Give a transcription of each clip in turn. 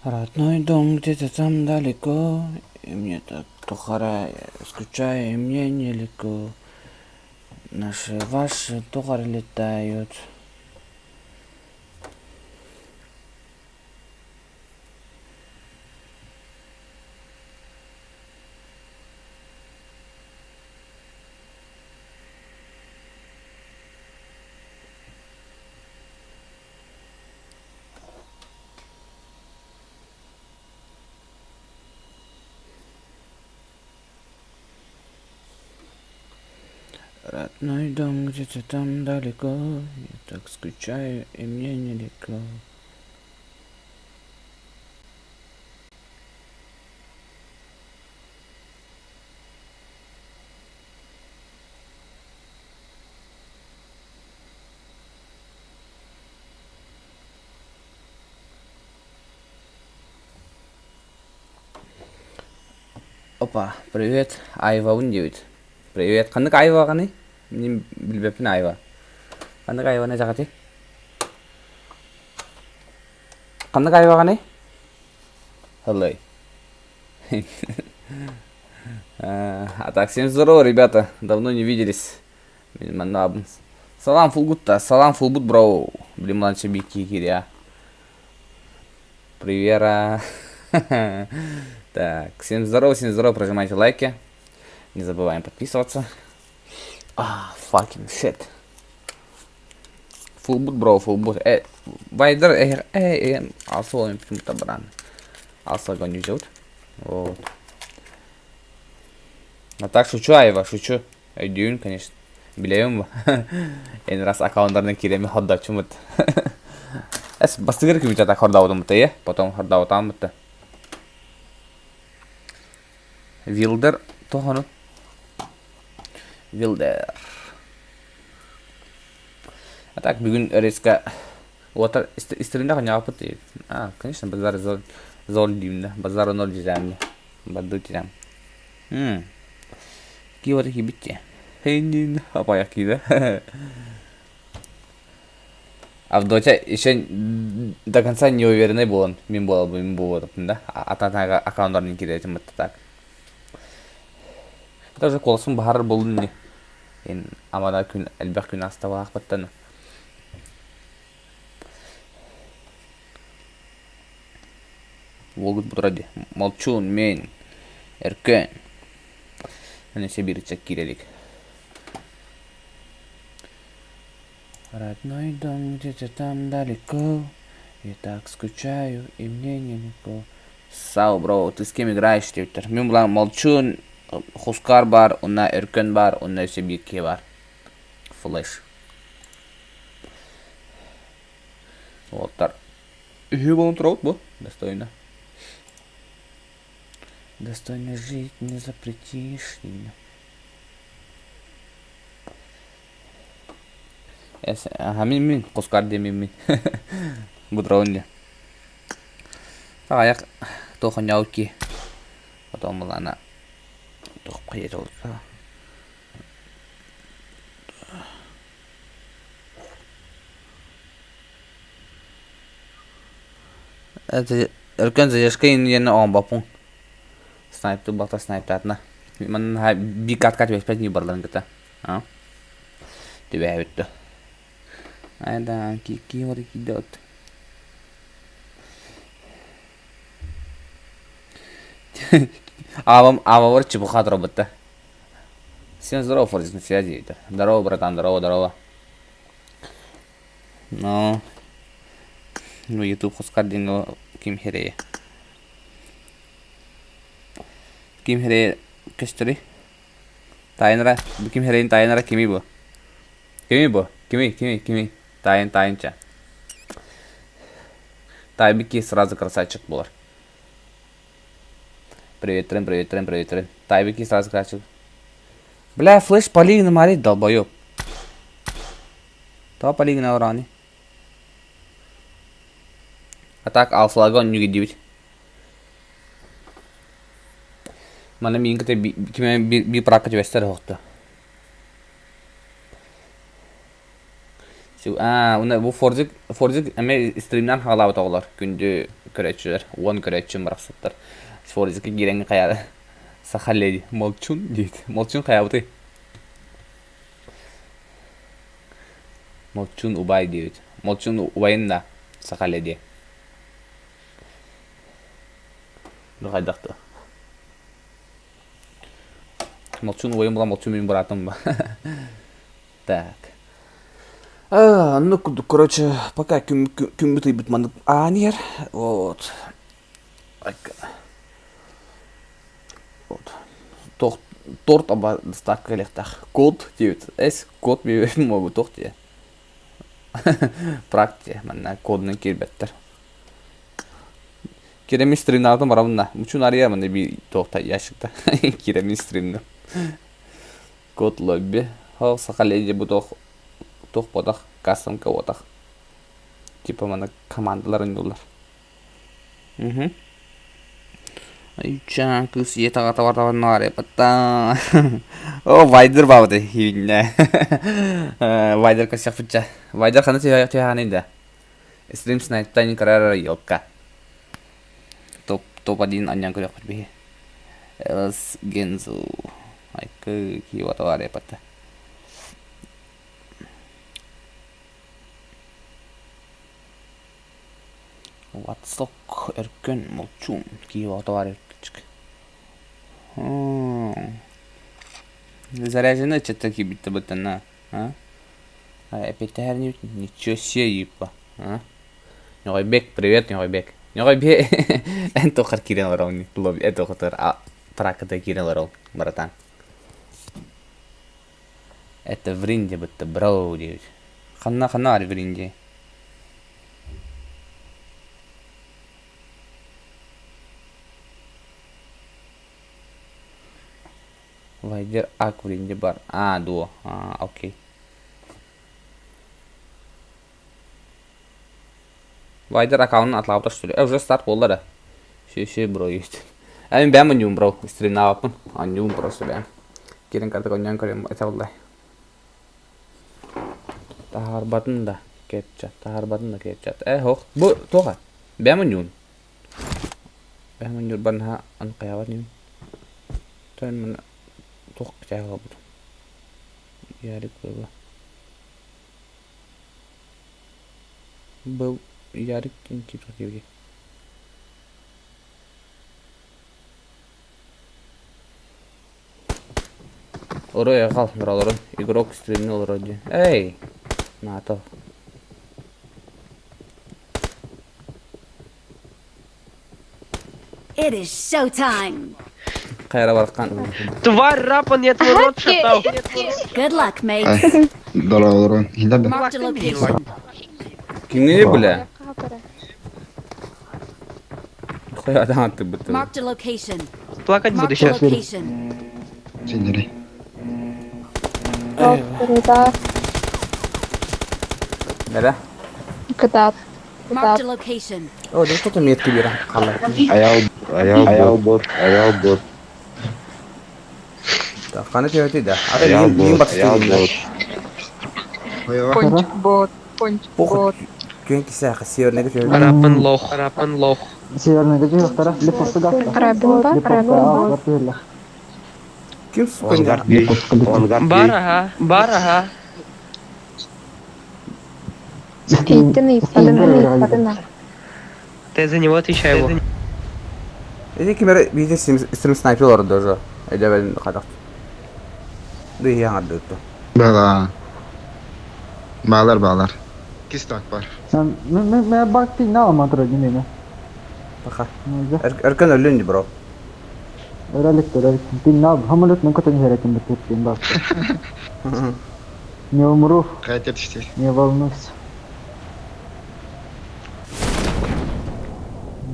Родной дом где-то там далеко, и мне так тухара скучаю, и мне нелегко. Наши ваши тухары летают. Родной дом где-то там далеко, я так скучаю, и мне нелегко. Опа, привет, Айвабын диэбит. Привет, ханнык Айваҕыный? Мин билбэппин Айва. Ханнык Айваны этэҕитий? Ханнык Айваҕыный? Hello. А так, всем здорово, ребята. Давно не виделись. Мин манна Салам фулгутта, салам фулбут бро. Блин, младший бики киря. Привера. Так, всем здорово, прожимайте лайки. Не забываем подписываться. А, fucking shit. Full boot, bro, full boot. Вайдер, алсыл почему-то бран. Алсыл не взят. Вот. А так шучу, Айва, шучу. Өйдүүн, конечно. Билэбин бу. Эн раз аккаунтарынан кирэми хордооччумут. Эс бастыгыр күмүтэ так хордаабытым бутта, потом хордаабытаам бутта. Вилдер тохону. Вилдер. А так бүгүн резко уотар истеринде хоньяапыт. А, конечно, базар зор зор деймин да. Базар ноль дизайнда. Барды тирам. Киота кибитте. Хейнин апая кида. Авдотья еще до конца не уверенный буолан мин буолабын мин буолуотаппын да ататага аккаунтарын кириэтим так даже куоласым баһарар буоллун ини ин амана күн элбэх күн астабаахпыттан Уолгут бутура дии Молчун мин Өркөн Өссө биир ыччат киирэ илик Родной дом где-то там далеко, я так скучаю, и мне нелегко. Сау, бро, ты с кем играешь диэбиттэр. Мин булан Молчун, Хускар бар, уонна Өркөн бар, уонна өссө биир киһи бар. Флеш. Уолаттар үһү буолан турабыт бу, достойно. Достойно жить не запретишь. Аха мин мин хускар диэн мин Будровын диэн. Аҕыйах туох оонньообут киһи. Потом былаана туох хайа Өркөн задержка диэн оҥорбоппун. Снайптыы балта снайптаатына. Манна биир катка түбэспэт нии барыларын кытта. Түбэһэбит дуо. Айда киһи киирдэ от. Аабам аабабар чепуха турабытта. Всем здорово, Форзик на связи. Здорово, братан, здорово, здорово. Ну, ну, YouTube хускар диэн ким херее. Ким херее көстөрүй? Таайынара, бу ким херейин таайынара кимий бу? Кимий бу? Кимий, кимий, кимий? Таайын, таайынча. Таайбыт киһи сразу красавчик буолар. Привет, привет, привет. Таайбыт киһи сразу красавчик. Бля, флеш полигна марит, долбоеб. Тоҕо полигна ороoni? А так алфаларга онньуга диэбит. Манна миин кытта ким биир пракка түбэстэр оһохто. Аа, уонна бу Форзик, Форзик эмиэ стримнан хаалаабыт оҕолор, күндү көрөөччүлэр, уон көрөөччүм барахсаттар. Форзикка киирэн хайа саха леди молчун диэт. Молчун хайаабытый? Молчун убай диэбит. Молчун убайын да саха леди. Ну хайдах да. Молчун убайым була молчун мин быраатым ба. Так. А, ну, короче, пока күммүт ыйбыт маннык аан иһэр. Вот. Вот. Туох торт аба доставка кэлиэхтээх. Код диэбит. Эс код могу туох диэ. Практика манна кодунан киирбэттэр. Кирэми стримнаабытым барабын да. Мучун арыйар манна би туохта ящикта. Кирэми стримна. Код лобби. Ол саха леди бу туох туох буотах кастомка буотах. Типа маны командалар оонньууллар. Мгм. Айчаан кыыс ийэ таҕата барабаннаҕар О, Вайдер баабыта иһиннэ. Вайдер көрсөхпүтчэ. Вайдер ханна түһэҕиний да? Стрим снайптан көрөр елка. Топ топ-один анньан көрүөхпүт биһи. Элс Гензу. Айкы киевата бар эпата. Ватсок Өркөн Молчун Киевата бар эркичик. Заряженный что-то кибитте бытана. А? Эппиэттэһэр ничего себе ипа. А? Ньоҕойбек, привет, Ньоҕойбек. Ньоҕойбек, эн туоххар киирэн олороҕун лобби эн туоххутугар пракката киирэн олороҕун, братан. Это вринде бытта, бро диэбит. Ханна ханна баар вринде? Вайдер ак вринде бар. А, дуо. А, окей. Вайдер аккаунун атлаабыта что ли? Э, уже старт буолла да. Все, все, бро, есть. Э, мин бэйэм оонньуум, бро. Стримнаабаппын. Оонньуум просто бэйэм. Киирэн картык оонньоон көрүөм этэ буоллай. Таһаарбатын да, кепчат. Таһаарбатын да, кепчат. Э, ох, бу туоха? Бэйэм оонньуун. Бэйэм оонньуурбар наһаа аны хайаабат инибин. Тойон маны туох кэтээх буолбутум. Ярик было. Был Ярик диэбитий Орой аҕал быраларын игрок стримҥэ олорор дии эй НАТО It is showtime. Хайра бархан Тварь, рапан, я твой рот шатал. Good luck, mates. Дорогой, иһиллэр да? Marked a location. Кимҥэ бля? Хайадан аттыбыт. Marked a location. Плакать буду Marked a сейчас. location. Синнери. Нere? Кытаат. Marked a location. О, да что-то метки бира. Халла. Аял, аял, аял бот, аял бот, Так, хана төһөтүй да. Ата аял билин бот, батыстын аял дииллэр. бот. Пончик бот. Пончик Похуй. бот. Күн кисээхэ северныйга төһөтүй. Рапан лох, рапан лох. Северныйга дьиэхтэрэ Липовскага Рабин ба? Рабин бот. Ким сука не? Онгард гей, онгард Бар, гей. ага, бар, ага. Ииттин ыйыппатын ыйыппатын Ты за него отвечай его. Эти ким эрэ биитэ стрим снайпер олордо уже. Эдебен хатах. Дыйы аңардытту. Бала. Баалар баалар. Кис так бар. Мэ бакты на алмадыра димеме. Баха. Өркөн өлүн ди бро. Өрелик өрелик. Тин на хамылыт мен көтөн иһэрэтин битиртин бак. Не умру, Кайта түстей. не волнуйся.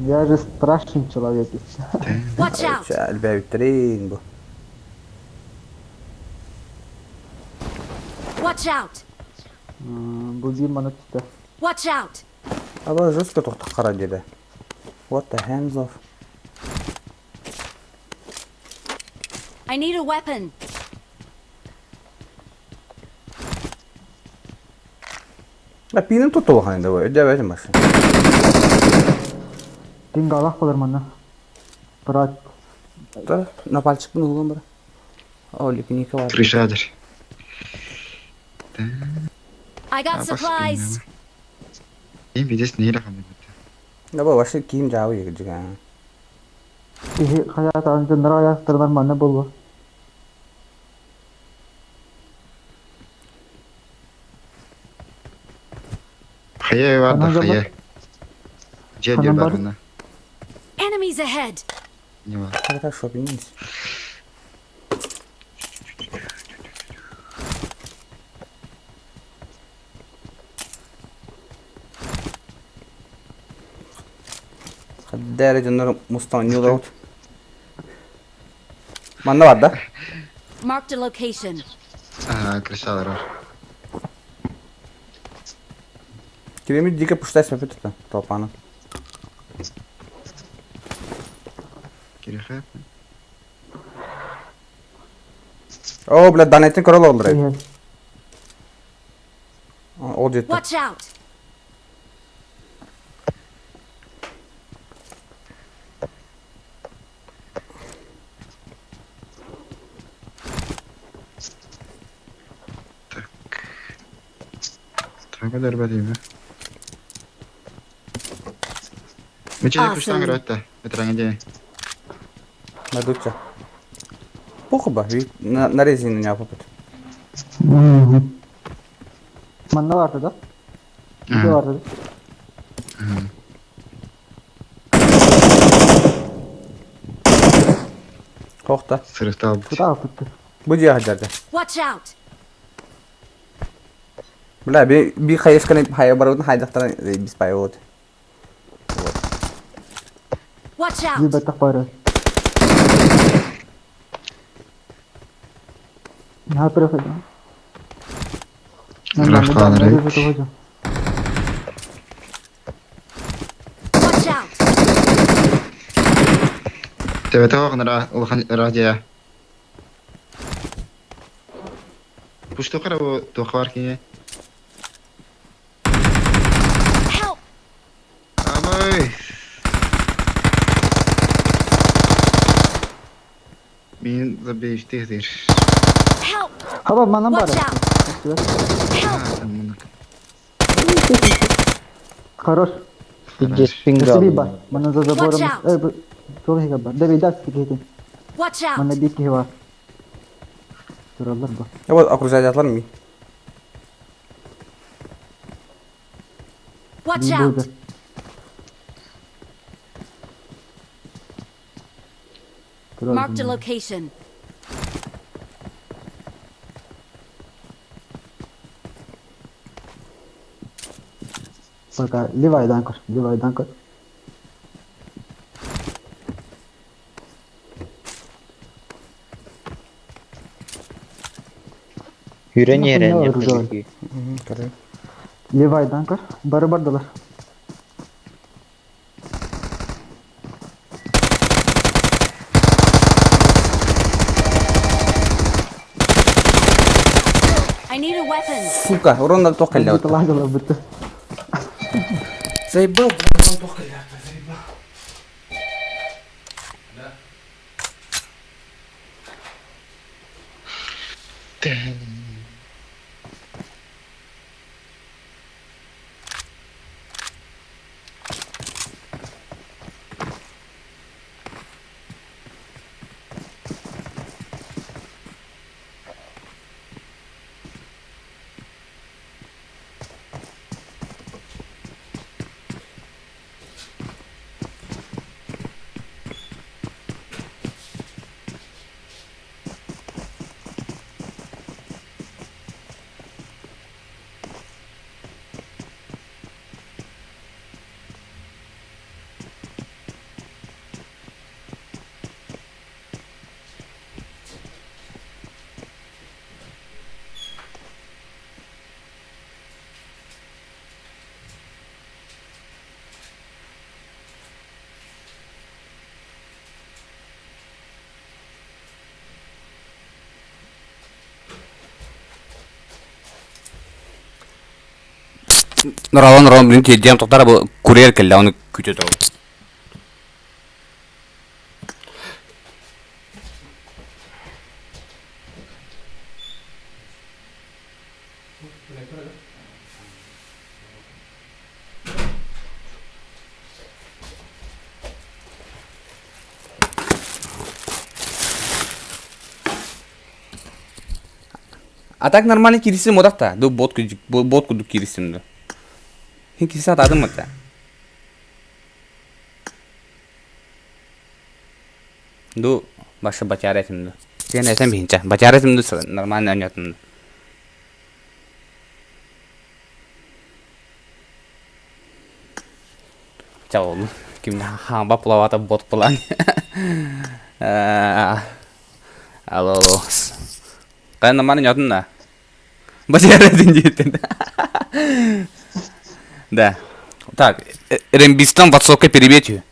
Я же страшный человек. Watch out! Элбээбиттерин бу. Watch out! Бу биир маны түстэ. Watch out! Аба жестко тохтох диэбэ. What the hands off. I need a weapon. А пиним тут улахан да өйдөөбөтүм машина. Тингалах болар манна. Брат. Да, на пальчикпын угулан бара. О, липника бар. Крышадыр. I got supplies. Им видес не илахан. Да бу вообще киим жабы егижига. Киһи хайаатаан дьоннор айаахтарынан манна буолуо. Хайа бар да Ханан хайа. Же Ханан бар бар? на. Enemies ahead. Не бар. Так шопинг. Хаддары дьоннор мустан ньюлаут. Манна бар да? Marked a location. Ага, крышалар бар. Киремит дико пуштай сөпөт толпаны. Кириха. О, бля, Данеттин корол олдур. Иһэр. Ол жетти. Watch out. Так kadar değil mi? Мече куштан Awesome. көрөттө. Метраңа Надуча. Похуй на, на резину не попыт. Манна барды да? Ити барды да? Хохта. Сырыкта алып. Куда алыпты? Бу жия хаджарды. Watch out. Бля, би би хайышканы хайа баруутун хайдахтан бис пай болот. Watch out. Билбэтэх бары. Наһаа префе. Рахталар, эбит. Watch out. Төбөтө оҕонора улахан радио. Пушту кара бу туох бар кини. Help. Абай. Мин забейштихдир. Help. Хаба манан Watch бары. out. Help. Хорош. Пиздец, пинга. Өсүбүй бар. Манан за забором. Watch out. Э, бу туох иһигэ бар. Дэби дас киһитин. Watch Манна out. биир киһи бар. Тураллар бу. Я вот окружать ми. Watch Биир out. быыгар. Тураллар. Marked a location. Пока Левайдан көр, Левайдан көр. Хүрэн Нахуй ярэн не оружие? Левайдан көр. Бары бардылар. I need a weapon. Сука, урон да тоқ кэллэ. Лагала бытты. Заебал, бля, урон тоқ кэллэ. Заебал. Ролан Ролан блин тиэрдиэм тоқтара бу курьер кэллэ ону күтэ турабын. А так нормально киирсим одах та. Ду бот бот курдук киирсим ду. Хин киирсе атадым это. Ду башы батяр этим ду. Сен этем бихинче. Батяр этим ду нормально ойнотум ду. Ча ол ким хаба плавата бот план. Алло, алло. Кайын нормально ойнотум да. Батяр этим диэтин. Да. Так, Рембистан ватсокка перебетью.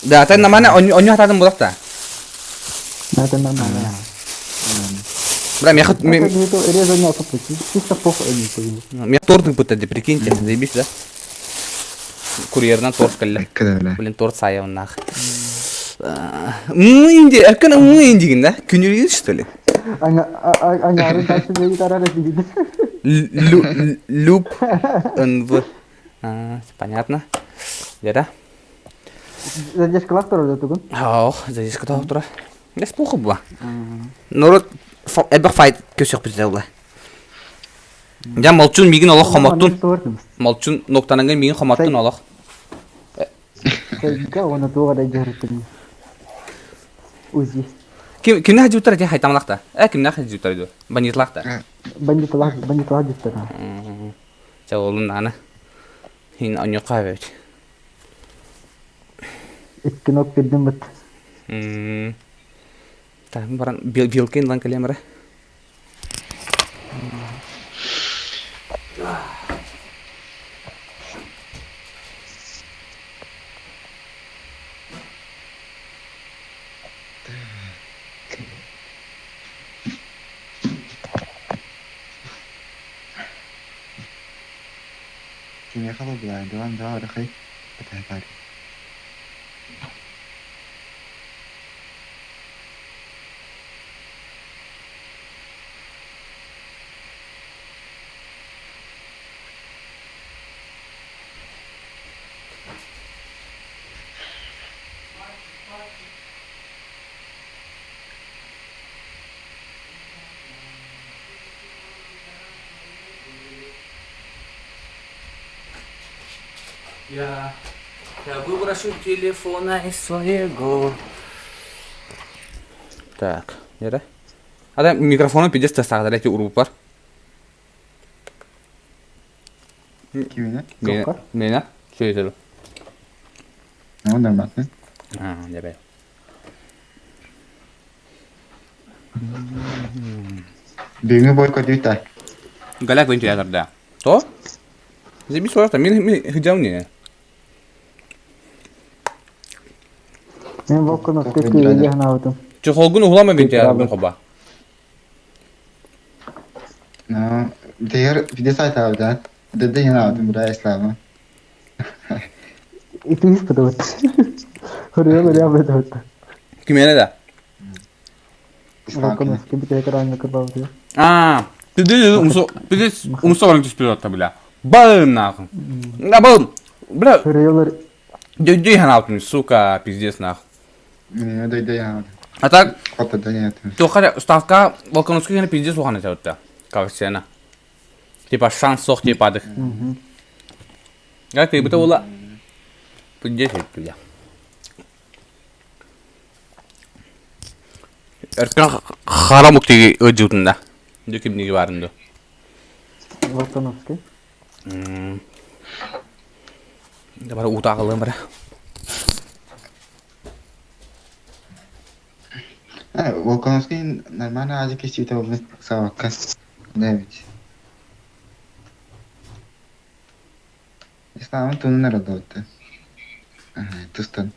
Да, ты нормально, он атадым булак та. Это нормально. Бра, меха Резание чисто похуй они Меня торт пытали, прикиньте, заебись, да? Курьерынан торт кэллэ. Кэдэ Блин, торт сайабын нах. Мынди, эркен мынди да? Күнүргү что ли? Аңарын дальше не тарара дейді. Люб НВ. Понятно. Где-то? Задержка второй да тугун. Ох, задержка тура. Дес плохо было. Народ, элбэх файт көсөх бизде була. Я молчун мигин олох хомоттун. Молчун ноктананган мигин хомоттун олох. Сайга оны туға да жарытын. Узи. Ким кимне хажуттар эти хайтамлахта? Э кимне хажуттар иду? Бандитлахта. Бандитлах, бандитлах диттер. Ча олун аны. Хин оньока бет. Икки нок бердим бит. Так, баран билкен лан калемера. Кимиэхэ буолла, дуан даа арахай бэтэ Я, я выброшу телефона из своего. Так, нere? Адам микрофону пиздец тастағдар эти урупар. Кимине? Мена, мена, сөйтелі. Ну, нормально. А, дебе. Бүгүҥҥү бойко дүйтэй. Галяк вентилятор, да. То? Заебись просто, мен мен хыджам не. Мен волконов Тоқ тетки вентилятор. еле гнаутым. Чехолгун углама вентилятор бен хоба. Ну, дегер виде сайт да. Дэдэ янаадым бра ислама. И ты испытывать. Хурьел или обыдывать. Кимене да? Ислам. Волконов кибите экран кырбабы. А, пиздец умсо, пиздец умсо баран түспүт атта бля. Бам нахуй. Да бам. Бля, Хурьел дөйдөй ханаутун, сука, пиздец нахуй. Мен дэдэ янаадым. А так, Хотта да янаадым. Тоқара ставка Волконовский гена пиздец ухан это вот Как сена. Типа шанс сох типа дых. Как ты бы была? Пиздец это бля. Эркен харам уктиги өжүтүндө. Дүкүм неге барымды. Волконовский. Да бара ута кылым бара. Волконовский нормально азик истите болду. Сабакка. Да ведь. Исламын тунун арада Ага, тустан.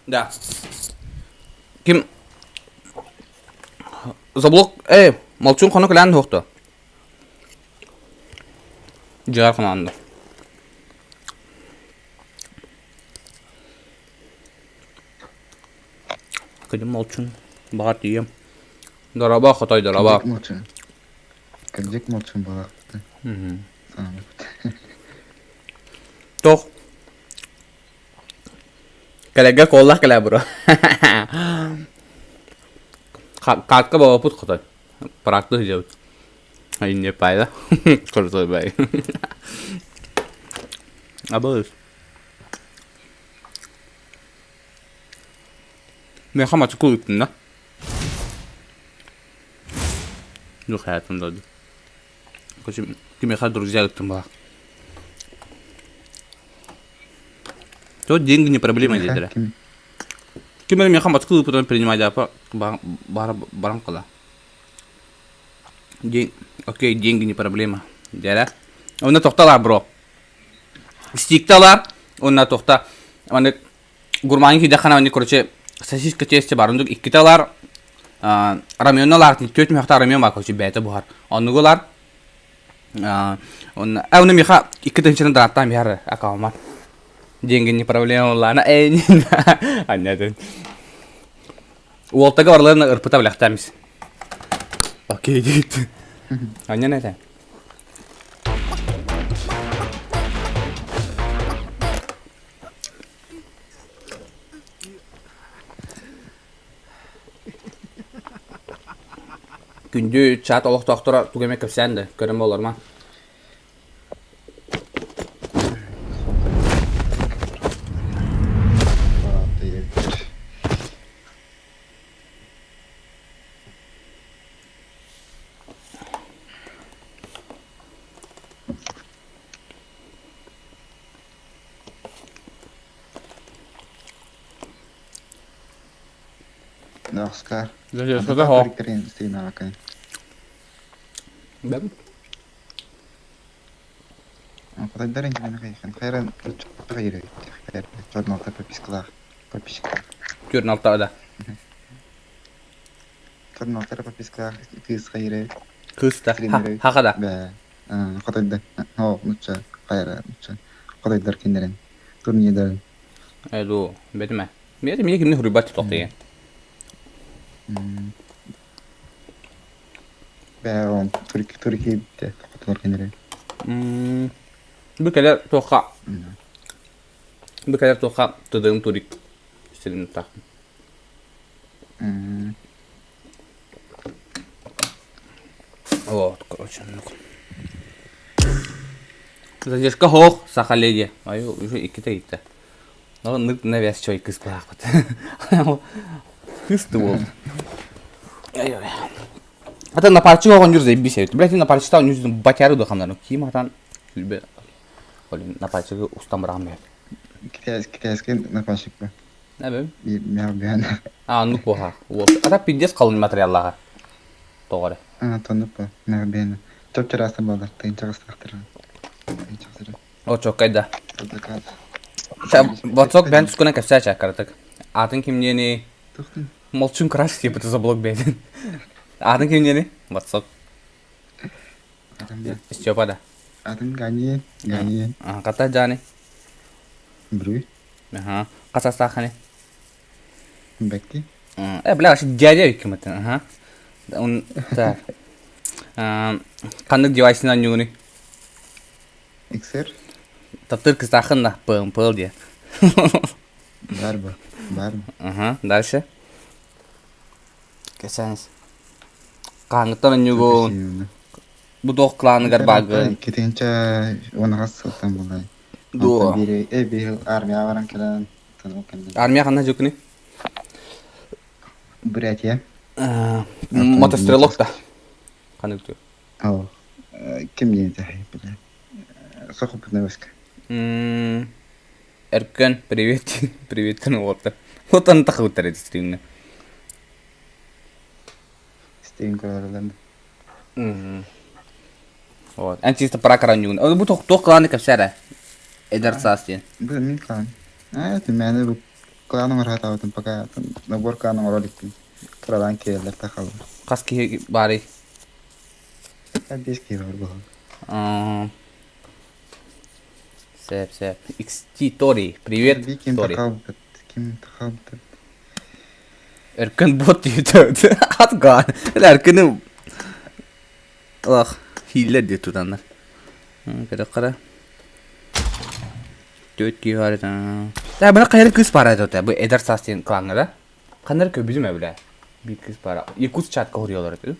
Да. Ким Заблок, эй, молчун хоно кэлээн суохту. Дьиҕэр хоноонду. Кыдьым молчун, баҕар тиийэм. Дороба, хотой, дороба. Кырдьык молчун. Кырдьык молчун буолаахпыт. Тох. Кэлэргэ куоллах кэлээ бро. Каатка буолбут хотой. Практик сылдьабыт. Не пайда. Крутой бай. Абыс. Меха мачыку ыттын да. Ну хаятым да. Короче, кимиэхэ друзья ыттым была. То деньги не проблема диэтилэр. Ким эрэ миэхэ мачыку ыыппытын принимать баран кала. День... Окей, деньги не проблема. Дьэрэ. Онно тохталар, бро. Стикталар. Онно тохта. Аны гурманын киирдэххинэ аны короче сосиска тесте бар. Оннук иккитэ ылар. Рамен ылар. Түөрт мүһэхтэ рамен бар, короче, бэйэтэ буһар. Оннугу ылар. Онно онно миэхэ икки тыһыынчаны донаттаан биһэр аккауммар. Деньги не проблема буоллаҕына ээ анньатын. Уолтага барыларын ырпыта билэхтээмис. Окей диит. Анньан этэ. Күндү чат олохтоохторо тугу эмэ кэпсээн да көрөн буоларма. Оскар. Түөрт алта да. Кыыс да. Хаха да. Ээ дуу, бэтимэ. Бэйэтэ миэ кимни хуруйбат тохтуйа. Бу кэлэр туохха бу кэлэр туохха тыдыым турик сирин тахтым. Вот, короче, ну-ка. Задержка хоох, саха леди. Ай, уже иккитэ иккитэ. Оннук навязчивый кыыс баахпыт. Кыыс ты буолду. Ата напарчик оҕонньор заебись эбит. Блядь, напарчикта оонньуур батяры духаннар. Ким атан күлбэ. Олин напарчигы устан быраҕан бэйэт. Китайский напарчик ба. Эбэм. Мяу А, оннук буоха. Ата пиздец халын материаллааҕа. Тоҕо эрэ. А, тоннук ба. Мяу бэйэн. Чоп-чараастан буолар. Тыынчаҕастаахтар. Очоккай да. Ватсок бэйэн тускунан кэпсээ чааккаратык. Аатын ким диэни? Молчун краш типа за блок бэйэтин. Аатын ким диэни? Ватсок. Степа да. Атын Ганиен. Ганиен. Хата Джани. Брүй. Аха. Хасастаахани. Бекки. Э, бля, вообще дядя викиматын. Ага. Он так. Ханнык девайсынан ньугуни? XR. Таптыр кыстаахын да ПМПЛ диye. Барба. Барба. Ага, дальше. Кэсэнс. Хаһааҥҥыттан онньугун? Бу туох кланыгар баагын? Китинчэ уонаҕас сылтан булай. Дуо. Биир э биир армия баран кэлэн Армия ханна дьукуни? Бурятия. Мотострелок да. Ханнык түү? Оо. Ким диэн тэһэй бile. Сохопутная войска. Эркөн, привет. Привет, уолаттар. Вот он тахыбыттар эти стримҥэ. Стрим көрөллөр. Вот. Эн чисто пракаранньугун. Бу туох кланы кэпсээрэ? Эдэр саас диэн. Бу мин клан. Аа, түмэни бу клан оҥоротаабытым пока набор клан оҥоро иликпин. Кыралаан киирэллэр тахаллар. Хас киһи баарый? Биэс киһи бар буолан. Сөп, сөп. XT Тори, привет, Би ким Тори. такалбыт, ким такалбыт. Өркөн бот диэт. Атган. Өркөнү Ах, хиилэр диэт тутаннар. Кэрэ хара. Түөрт киһи баар этэ. Да, бына хайыр кыыс баар этэ. Бу эдэр саас диэн клаҥҥа да. Ханнар көбүтүм эбилэ. Биир кыыс баара. Якутс чатка хоруйалар этэ.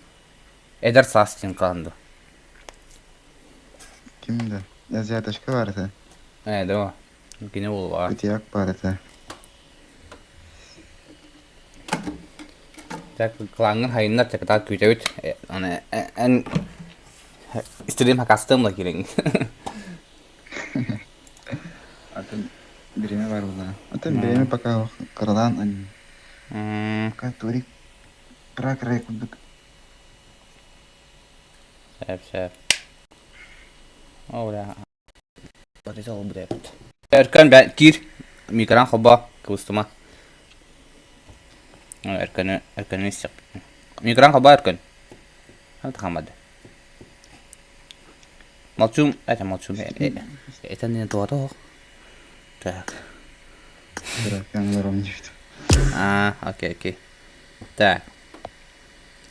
Эдэр саас диэн клан да. Ким да? Азиаточка баар этэ. Э, да. Кини буолуо. Кутияк баар этэ. Так, клаҥҥын хайыннар чакытаат күүтэбит. Аны эн стрим хакастыам ла кириҥ. Атын бириэмэ бар буолла. Атын бириэмэ пока кыралаан пока турик кыра-кыра курдук. Сөп, сөп. О, бля. Өркөн бэ киир микрон холбоо кыбыстыма. Өркөнү өркөнү истиэхпит. Микрон холбоо өркөн. Хамады. Молчум, это молчум. Это не то Так. А, окей, окей. Так.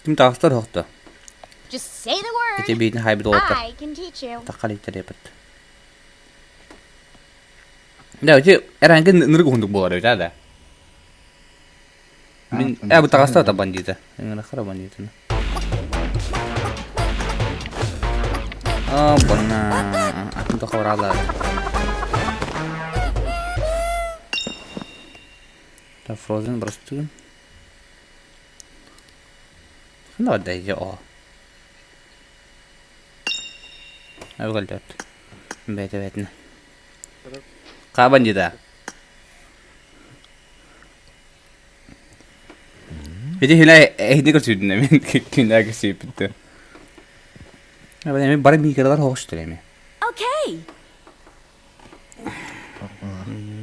Ким таҕыстар оһохто? Just say the word. Ити биитин хайбыт уолаттар. I can teach you. Тахха иликтэр Да, ити эрэҥки нырык уһундук буолар эбит, да? Мин бу таҕаста та бандита. Ыҥырахара бандитын. А, бана. Атын тохоралар. Та Frozen просты. Ханна барда дьэ оо. Өлгөлдөт. Бэйэтэ бэйэтинэ. Хаа бандита. Ити хинэ эһини көрсүүтүнэ мин кинэ көрсүүппүттэ. Эми бары микролар хоҕустар эми. Okay.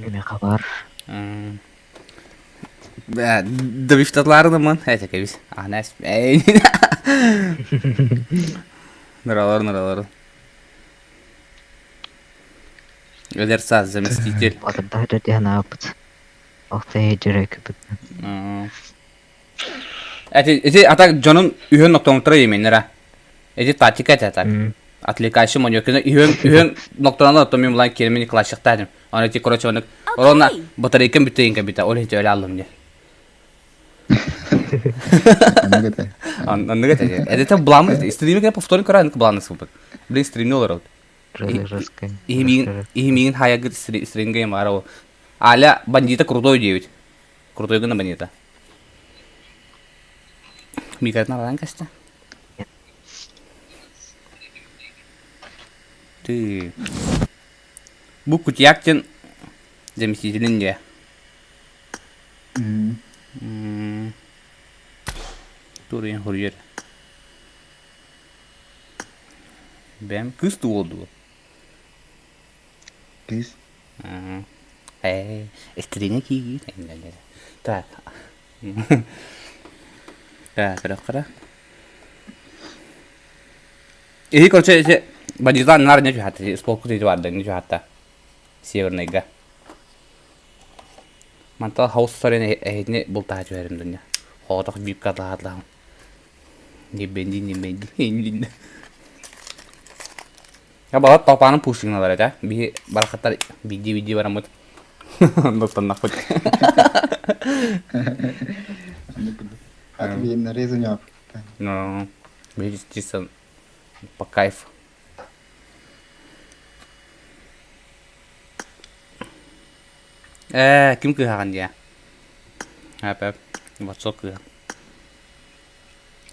Эми хабар. Добивтатларынымын это кебис. Анас. Ныралар, ныралар. Эдэр саас заместитель. Батырда дьэ анаабыт. Охтой дьөрөкүбүт. Эти эти атак дьонун үһүн ноктоҥтара именнера. Эти тактика это так. Отвлекающий маневр. Үһүн үһүн ноктоналар томим лайн кермени классиктадым. Аны эти короче оны Орона батарейкам бүтейин кабита. Ол хите өлө аллым де. Анныга те. Это блам стриме повторим кара бланы супер. Блин стримне олар. Иһимиин иһимиин хаягыр стримге мара Аля бандита крутой девять. Крутой гына бандита. Микротна баран каста. Ты. Бу Кутьяктин заместителин де. Турин хурьер. Бэм кыс туолду. Кыыс. Ээ, эстриҥэ киигиин Так. Так, көрөххөрө. Иһи короче, ити бандитан нар не түһәтте, исполку тиити барды, не түһәтте. Северныйга. Мантал хаус сорен эһитини бултаһа түһәрим дуня. Хоотох биипка таһатлаһым. Не бенди, не бенди. Я балат толпааны пушиналар этэ. Биһи барахаттар биирдии-биирдии бараммыт доттаннахпыт. А тебе нарезу Ну, видишь, чисто по кайфу. Ээ, ким кыһаҕын диэ? Эп, ватсап кыһа.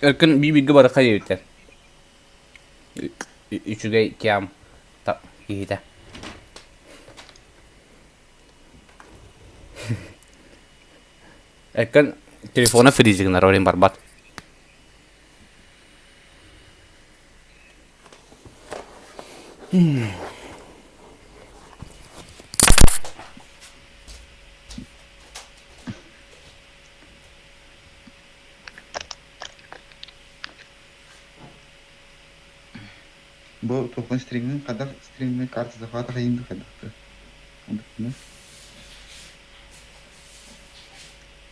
Өркөн биир-бииргэ барыха диэбиттэр. Үчүгэй тям киһитэ. Эккэн телефона фризигнар орин барбат. Бу туохпун стриммин хайдах стриммин карта захвата хайыын да хайдах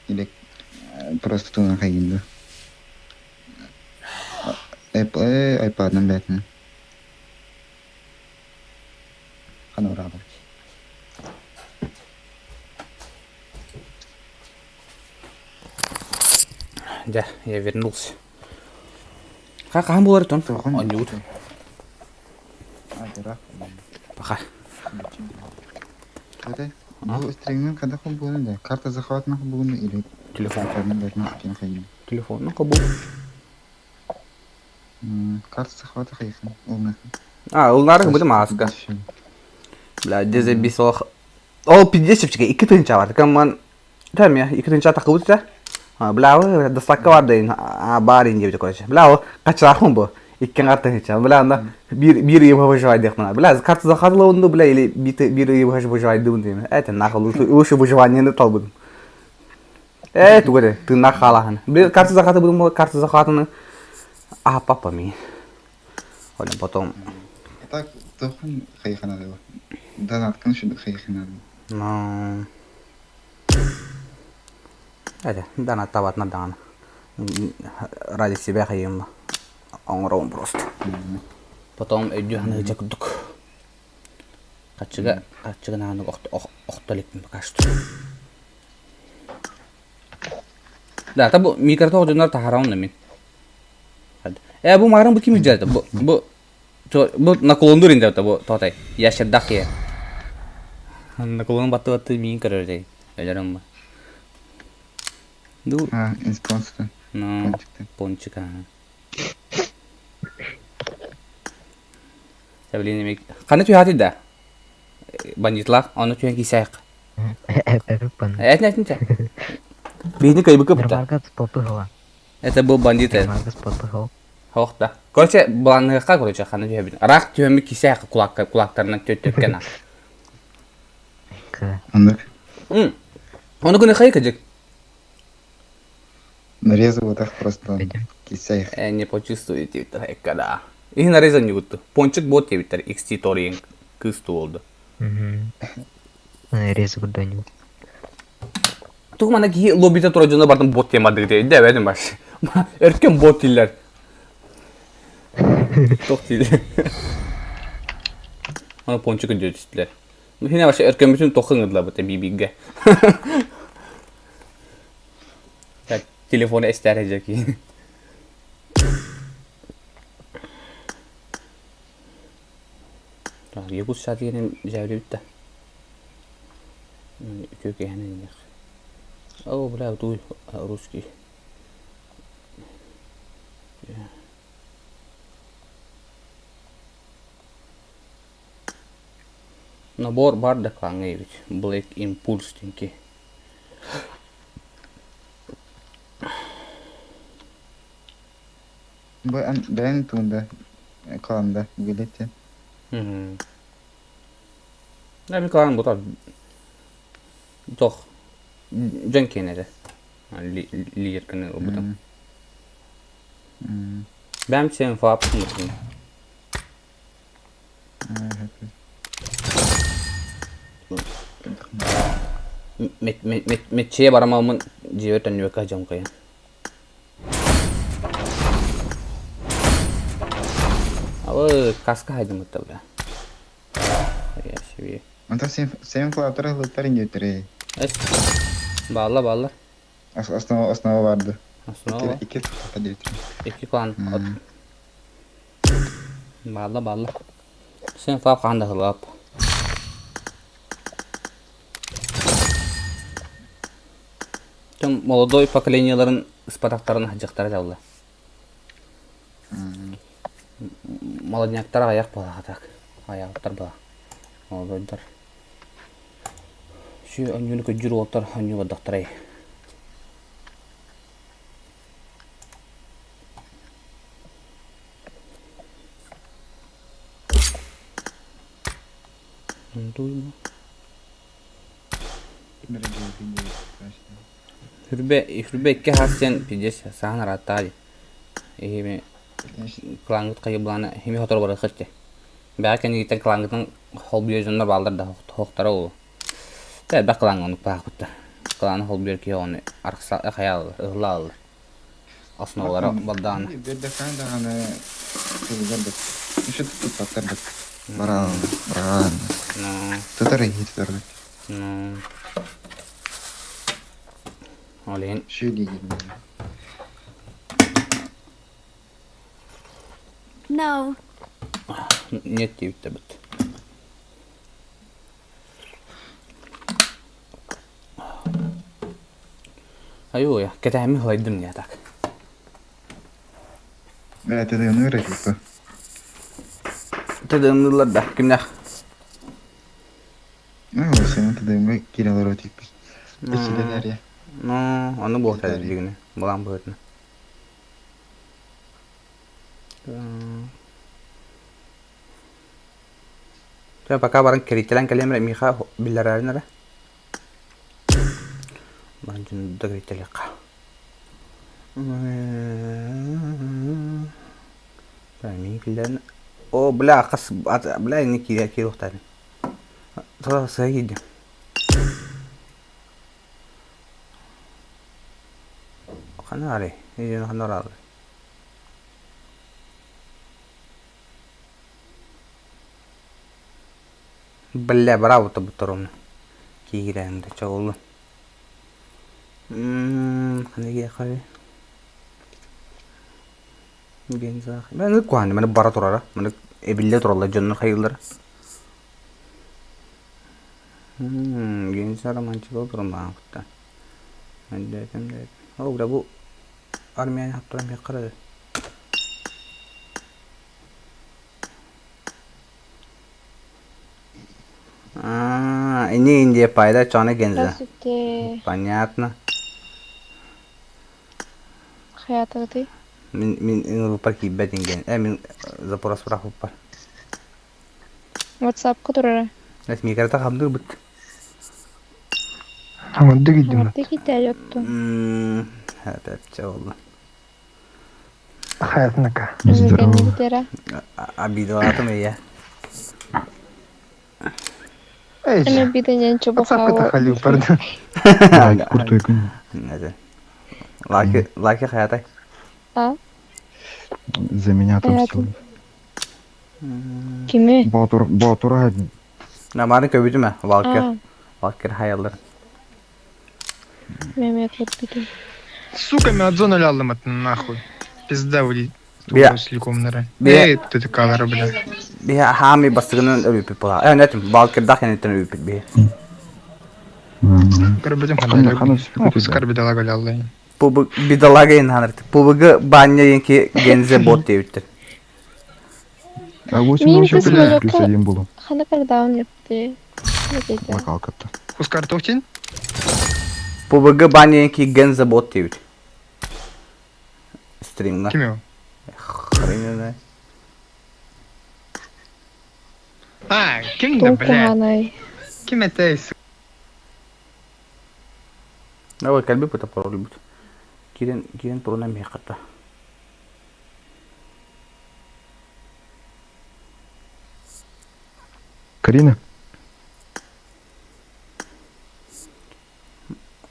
Или просто тугун хайыын да. Apple iPad'ынан бээтинэ. Хана ураабар. Дьэ, я вернулся. Хаһан буолар тон? Оонньуубут. Пока. Бу стрингин хайдах холбугун да? Карта захватына холбугун или Телефон. Телефон. Телефонун холбуу. Карта захвата хайыхын ылыныхын. А, ылынары гыммытым ааска. Бля, дезебис олох. Ол пиздец чэпчэки 2 тыһыынча бар. Кымман Тәме, 2 тыһыынча тахыбыт этэ. Бля, доставка бар дейин, бар ин диэбитэ короче. Бля, ол качаахпын бу. 2 тыһыынча. Бля, анда биир ый выживайдыахпына. Бля, карта захватывала бля, или биир ый выживайдыбын дейм. Это нахуй, лучше выживание талбыдым. Тугу эрэ, тыыннаах хаалаһын. Бля, карта захватыбытым, карта захватыны а папа ми. Оля, потом... Так, тохун хайханады. Донаткын шүдүк хайханады. Ну... Это, донат табатына даҕаны. Ради себя хайыым оҥоробун просто. Потом өйдүү саныыча курдук. Хаччыга, хаччыга нааны охто иликпин пока что. Да, та бу микротоқ дьоннор таһараҕын да мин. Э, бу маарым бу ким илдьэрдэ? Бу, бу, бу наклондур инде бу тотай. Ящердах я. Наклон батты-батты миин көрөр дей. Өлөрөм бу. Ду. А, инспонсор. Ну, пончик, ага. Блин, Қаны түһәти да? Бандитлар, оны түһэн кисәк. Эппин. Этин этин Бихни кайбыкы бутта. Нормальга спотыгала. Это был бандит. Нормальга спотыгал. Хоох да. Короче, баланыгка, короче, ханы түһэбин. Рах түһэмми кисәк кулакка кулактарынан төттөккена. Оннук. Оны күнү хай кыжык. Нарезал так просто кисәйх. Не почувствуете когда. И нарезан не гутtu. Пончик бот тебиттер XT торин кыз туолду. Нарезал куда-нибудь. Тугу мана киһи лоббита тура дьоно бардым бот темадык диye дебедим баш. Өркөн бот дииллэр. Тох дииллэр. Аны пончик өйдөтүстүлэр. Хине вообще өркөммүтүн тохын ыдлабыт бибигге. Так, телефону эстер жеки. Так, Якут саатигенен жабилибит да. Үтүө киһини О, бля, туй русский. Набор бар да клаҥҥа эбит. Black Impulse диэки. Бу бэйэҥ тугунда кланда билете. Да, би клан бутар. Тох дьон киэнэ лидер кыны ылбытым. Бэм сен фап мутун. Метчие барамамын дьиэбэр төннүбэккэ дьон кыйан. Алы каска хайдымытта бля. Я себе. Онтон сен флаттар ылыттар индиөттерей. Эс. Баалла баалла. Основа основа барды. Основа. Икки тутта диэбиттэр. Икки клан. Баалла баалла. Сен флап хаан да хылап. Тем молодой поколенияларын ыспатахтарын хадьахтара дьалла. Молодняктар аяқ буолаха так. Аяқтар була. Молодойдар. Сүү онньууну көдьүүр уолтар онньуу бардахтарай. Хүрбэ хүрбэ икки хас диэн пиздец саһан арааттаа дии. Эһиги клаҥҥыт хайы былаана хими хотору барыаххыт дии. Бэҕэ кэнниттэн кылаангытын холбуйар дьоннор бааллар да хоһохторо ол. Элбэх кылааҥҥа оннук баахпыттар. Кылааны холбуйар киһи ону арахса хайааллар, ыһыллааллар. Основалара балдаҕына. Биэрдэххэ даҕаны тылыгар бит. Еще туппаттар бит. Бараан, бараан. Тутар иһи тутар бит. Ол иһин Шү диигин. No. Нет диэбиттэрбит. Айуу, кэтэһэммин һылайдым дии так. Бля, тыдыыныыр типа. Тыдыыныыллар да, кимнээх? Ну, сен тыдыыҥҥа киирэ олорор типа. Иччитэн эрэ. Ну, ону буолта дигини, былаан быһыытынан. Чэ, пока баран кэрийтэлээн кэлиэм эрэ, миэхэ биллэрээрин эрэ. Баран дьону да кэрийтэлиэххэ. Мин киллэрэн... О, бля, хас... Бля, ини киирэ киириэхтээбин. Сыа киирдим. Ханна арай? Ханна барааллар? Бля, браво тобутторумна. Киирэн да чоҕулу. Ханна киэхэ Гензах. Мен куһааны маны бара турара. Маны эбиллэ тураллар дьоннор хайыыллара. Генза романтика турмаахта. Мэндээтим Ол бля бу армияны хаптаран биэххэ А, ini Индия пайда чоны генза. Здравствуйте. Понятно. Хайатыгытый? Мин мин ыҥырыппар киирбэт инген. Э мин запрос бырахпыппар. WhatsApp-ка турара. Эс микрота хамдыырбыт. Хамырды кийдим. Хамырды кийдэ оттон. Мм, это болду. Хаятнака. Здорово. Кэннибитера. Обидалаатым я. Эй, Эме биденен WhatsApp-ка чобохао. халю, пардон. Лайк куртой күн. Это. Лаки, лаки хаятай. А? За меня отомстил. Кими? Боотур, Боотур один. Наманы көбүтүмэ, Валкер. А, Валкер хаяллар. меме көрбүтүм. Сука, мен отзон алым от нахуй. Пизда вылет. Бия. Сликом нара. Бия. Эй, ты такая, бля. Биһи хаами бастыгынан өлүппүт була. Э, нэтим, Валкердах кэнниттэн өлүппүт биһи. Карбидем Хана хана Ох, скарбидала галяллай. Пубы бидалага инханырты. Пубыгы баня енки гензе бот диэбиттер. А 8 Мин вообще кыз плюс молоко- один было. Хана кардаун япты. Деді. Локалка-то. Хускар тохтин? Пубыгы баня енки гензе бот диэбит. Стримга. Ким его? Хрен знает. А, ким да, блядь? Тонкуганай. Ким это, сука? Давай кэлби пыта пароль бут. Кирен кирен туруна миэхата. Карина?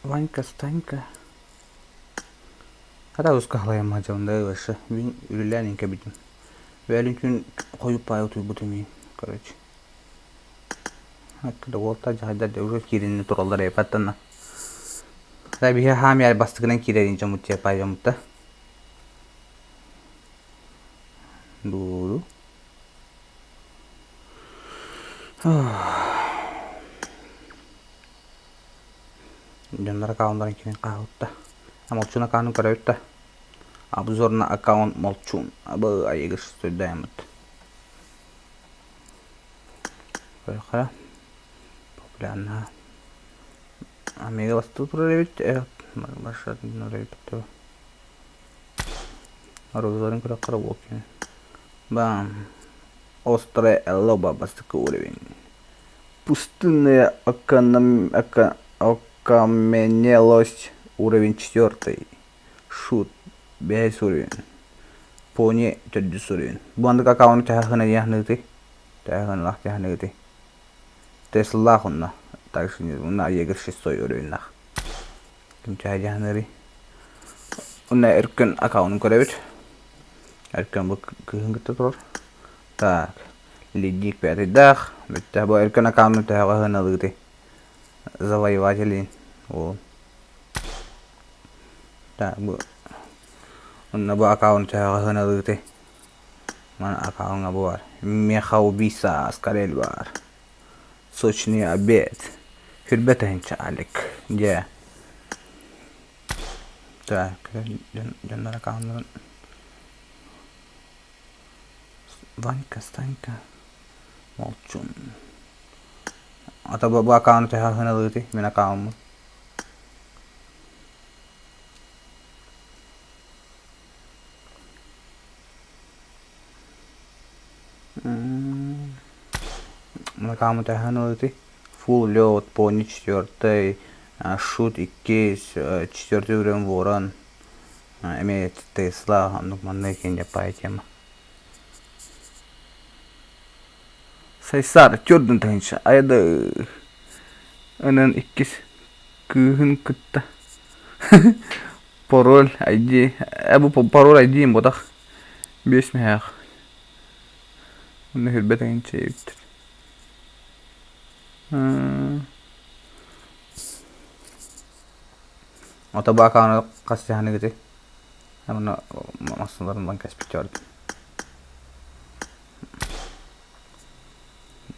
Ванька, Станька. Хата ускахлайым мадьонда выше. Мин үлэлээн кэбитим. Бээлин күн хойуп паайы утуйбутум мин, короче. Hakka уолта дьаһайдар да уже кииринни тураллар эпаттана. Та биһи хаамьяр бастыгынан киирэрин дьомут пай дьомутта. Дууру. Дьоннор аккауннарын кирин хаалытта. Молчун аккаунун көрөбүт да. Обзор на аккаунт Молчун. Абы айыгыс стойдаемыт. Көрөхө. Популярна. Омега бастуу турар эбит. Баша эбит. Розаларын көрө волки. Бам. Острая лоба бастакы уровень. Пустынная окаменелость уровень четвертый. Шут. Бэс уровень. Пони төрдүс уровень. Бу андык аккаунт тэхахына яхныты. Тээҕин тяхныгыты. Теслалаах онно. Также уна егер шестой уровеннаах. Ким чаһы Уна Өркөн аккаунун көрөбүт. Өркөн бу кыһын кытта турар. Так, Лидик пятыйдаах. Бүттэ бу Өркөн аккаунун төһөҕө ыһыналыгыты. Завоевателин. Ол. Так, бу Онно бу аккаунт төһөҕө ыһыналыгыты. Маны аккауҥҥа бу бар. Меха убийца Аскарель бар. Сочный обед. Хүрбэ тыһынча Алик. Дьэ. Так, дьоннор аккауннарын Ванька, Станька, Молчун. Ата бу аккаунт төһө ыһыналыыты мин аккауммун. Фул лед, пони четвертый, шут иккис, четвертый уровень ворон, эмиэ Тесла, оннук маннык иһин тема. Сайсаар төрдүн тыһыынча айды ынан иккис кыыһын кытта Пароль ID бу пароль ID ботах биэс мөһөөх Онно хүрбэт эҥин чэйбиттэр. Ото баакааны хас саһаныгыты? Онно массыналарын бан кэспит чорд.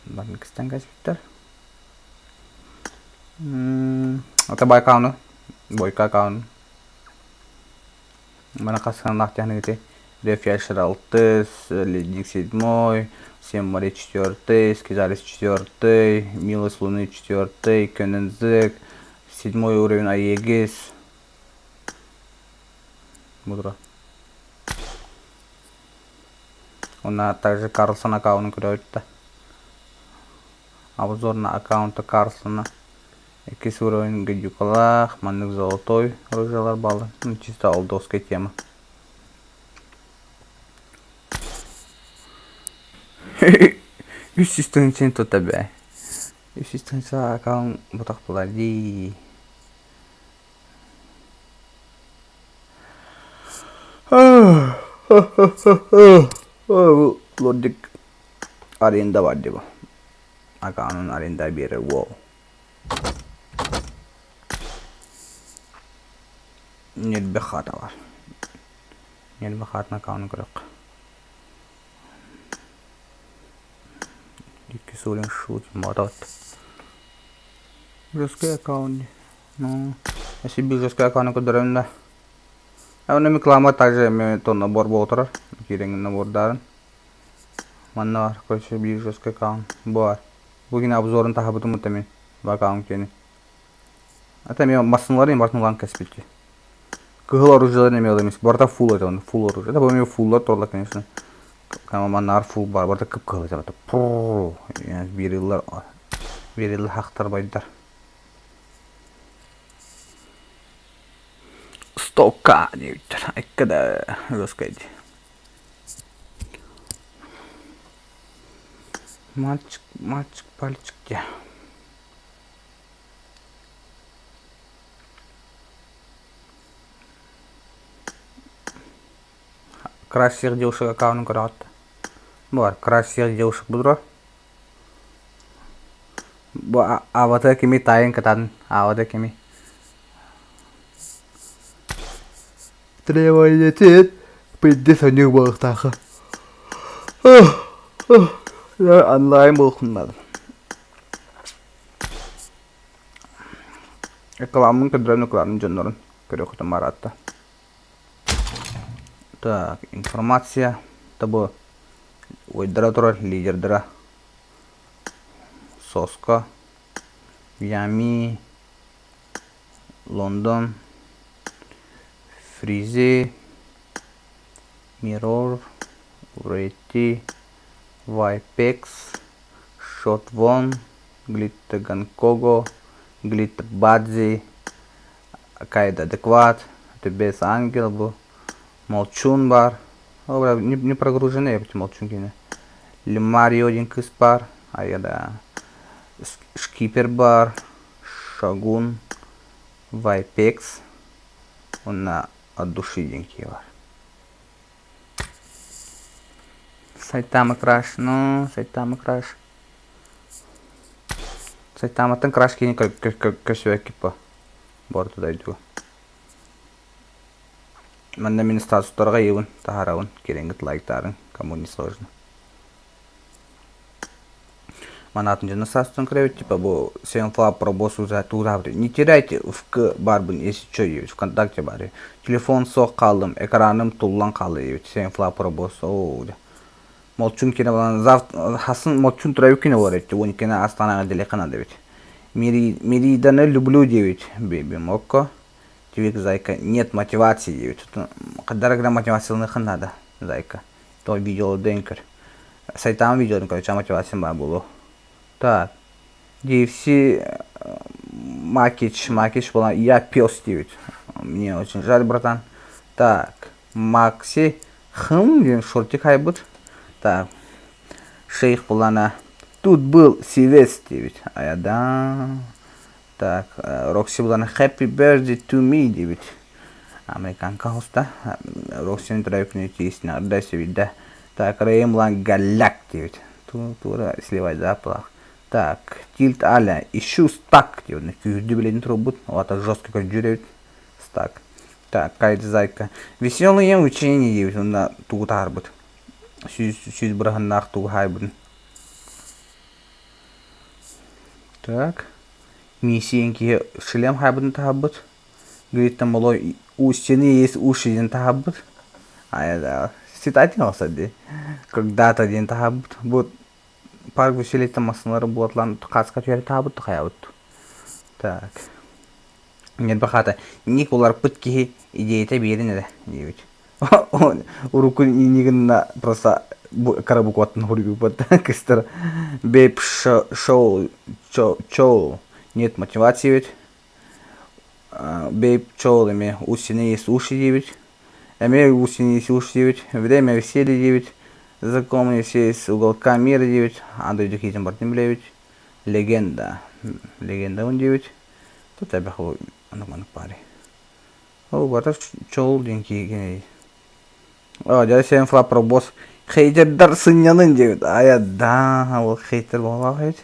Бан кистен кэспиттэр. Ото байкааны, бойка акаун. Маны хас сыаналаах тиһаныгыты? Рефьяльшер алтыс, Ледник седьмой, Семь морей четвертый, Скизалис четвертый, Милость Луны четвертый, Көнензек, седьмой уровень Аегис. Мудро. Уонна также Карлсон аккаунун көрөбүт да. Обзор на аккаунта Карлсона. Иккис уровень гадюкалаах, маннык золотой оружиелар бааллар. Ну, чисто олдовская тема. Үс жүз тыһыынчаны тута бээ. Үс жүз тыһыынча аккаунт ботах булар дии. Лордик аренда бар дии бу. Аккаунун аренда биэрэр уол. Ньирбэх хаата бар. Ньирбэх хаатын аккаунун көрүөххэ. Икки суолун шут мотот. Жесткий аккаунт. Ну, если би жесткий аккаунт көрдөрөм да. Онно реклама также эми то набор буола турар. Киирэҥин набордарын. Манна бар, короче, биир жесткий аккаунт баар. Бу гина обзорун таһабытым мин бу аккаунт киэни. Это эми массыналарын барытын ылан кэспитти. Кыһыл оружиеларын эми ылым барыта фул это он фул оружие. Это бу фуллар туралар, конечно. Маннаар фул бар, барыта кып-кыһыл это пурр. Биир ыллар, биир ыллар хахтар байдар. Стока диэбиттэр. Айка да жесткай дии. Мальчик, мальчик, пальчик дии. Красивых девушек аккаунтун көрөҕүт. Бу красивых девушек будура. Бу авата кими тайын кытан, авата кими. Требователь пизде сонньук буолуохтаахха. Онлайн буолуоххун наада. Рекламын көрдөрөн рекламын дьоннорун көрүөххүтүн бараатта. Так, информация табы уйдара турар лидердара Соска, Ями, Лондон, Фризи, Мирор, Урети, Вайпекс, Шотвон, Глитта Ганкого, Глитта Бадзи, Акайда Адекват, Тебес Ангел бу, Молчун бар. О, бля, не, не прогружены эбит Молчун кини. Лимарио диэн кыыс баар, айа Шкипер баар, Шагун, Вайпекс уонна От души диэн киһи баар. Сайтама Краш, ну, Сайтама Краш. Сайтаматтан Краш киһини көрсүбэккит по борто дойдуга. Манна мин статустарга ыйыбын, таһаарабын, кирэҥҥит лайктаарыҥ, кому не сложно. Манаатын дьоно саастан көрөбүт, типа бу Сенфлаб пробос туутаабыт. Не теряйте в барбын, если что, диэбит, ВКонтакте баар. Телефон суох хааллым, экраным туллан хаалла диэбит, Сенфлаб пробос, оо, Молчун кине булан завтра хасын молчун турабы кине болар этти, он иккини Астанаҕа дэлэххэ дебит. Мериданы люблю диэбит, бэйбим окко. Твик зайка, нет мотивации диэбит. Хадара гына мотивацияланыхын надо, зайка. То видеолордон көр. Сайтаан видеоларын короче мотивациям баар буолуо. Так, DFC Макич, Макич была, я пес диэбит. Мне очень жаль, братан. Так, Макси хым диэн шортик айбыт. Так, шейх булана тут был сивец диэбит. Аяда. Так, Рокси булана happy birthday to me диэбит. Американка хоста. Роксини төрөөбүт тиисинэ арда сибидэ. Так, Рэйм булан галляк диэбит. Тура сливай запах. Так, тильт аля, ищу стак диэбит. Күүрдү билин турбут. Ота жестко көрдүр эбит. Стак. Так, Кайт Зайка. Веселые учения диэбит. Онна тугу таһарбыт. Сүүс быраһыннаах тугу хаайбытын. Так. Миссиен киһи шлем хаайбытын таһарбыт. Говорит, там малой у стены есть уши диэн таһарбыт. А ситатин олса дии. Когда-то диэн таһарбыт. Бу парк веселья массыналары буотлаан хааска түһэр таһабыт хайабыт. Так. Ньирбахаата ник уларпыт киһи идеята биэрин эрэ диэбит. Урукку нигинна просто кара букваттан хуруйбут кыстар бэп шоу чоу нет мотивации ведь бэйп чоу эме у стены есть уши диэбит эмиэ у стены есть уши диэбит время веселья диэбит знакомые все из уголка мира диэбит аан дойду киһитин барытын билэбит легенда легенда диэбит тут элбэх оннук маннык баарый Ол барыта чоул диэн киһи Оо, дьэ сен флапробос хейтердар сынньанын диэбит. Айа да, ол хейтер буоллаах эбит.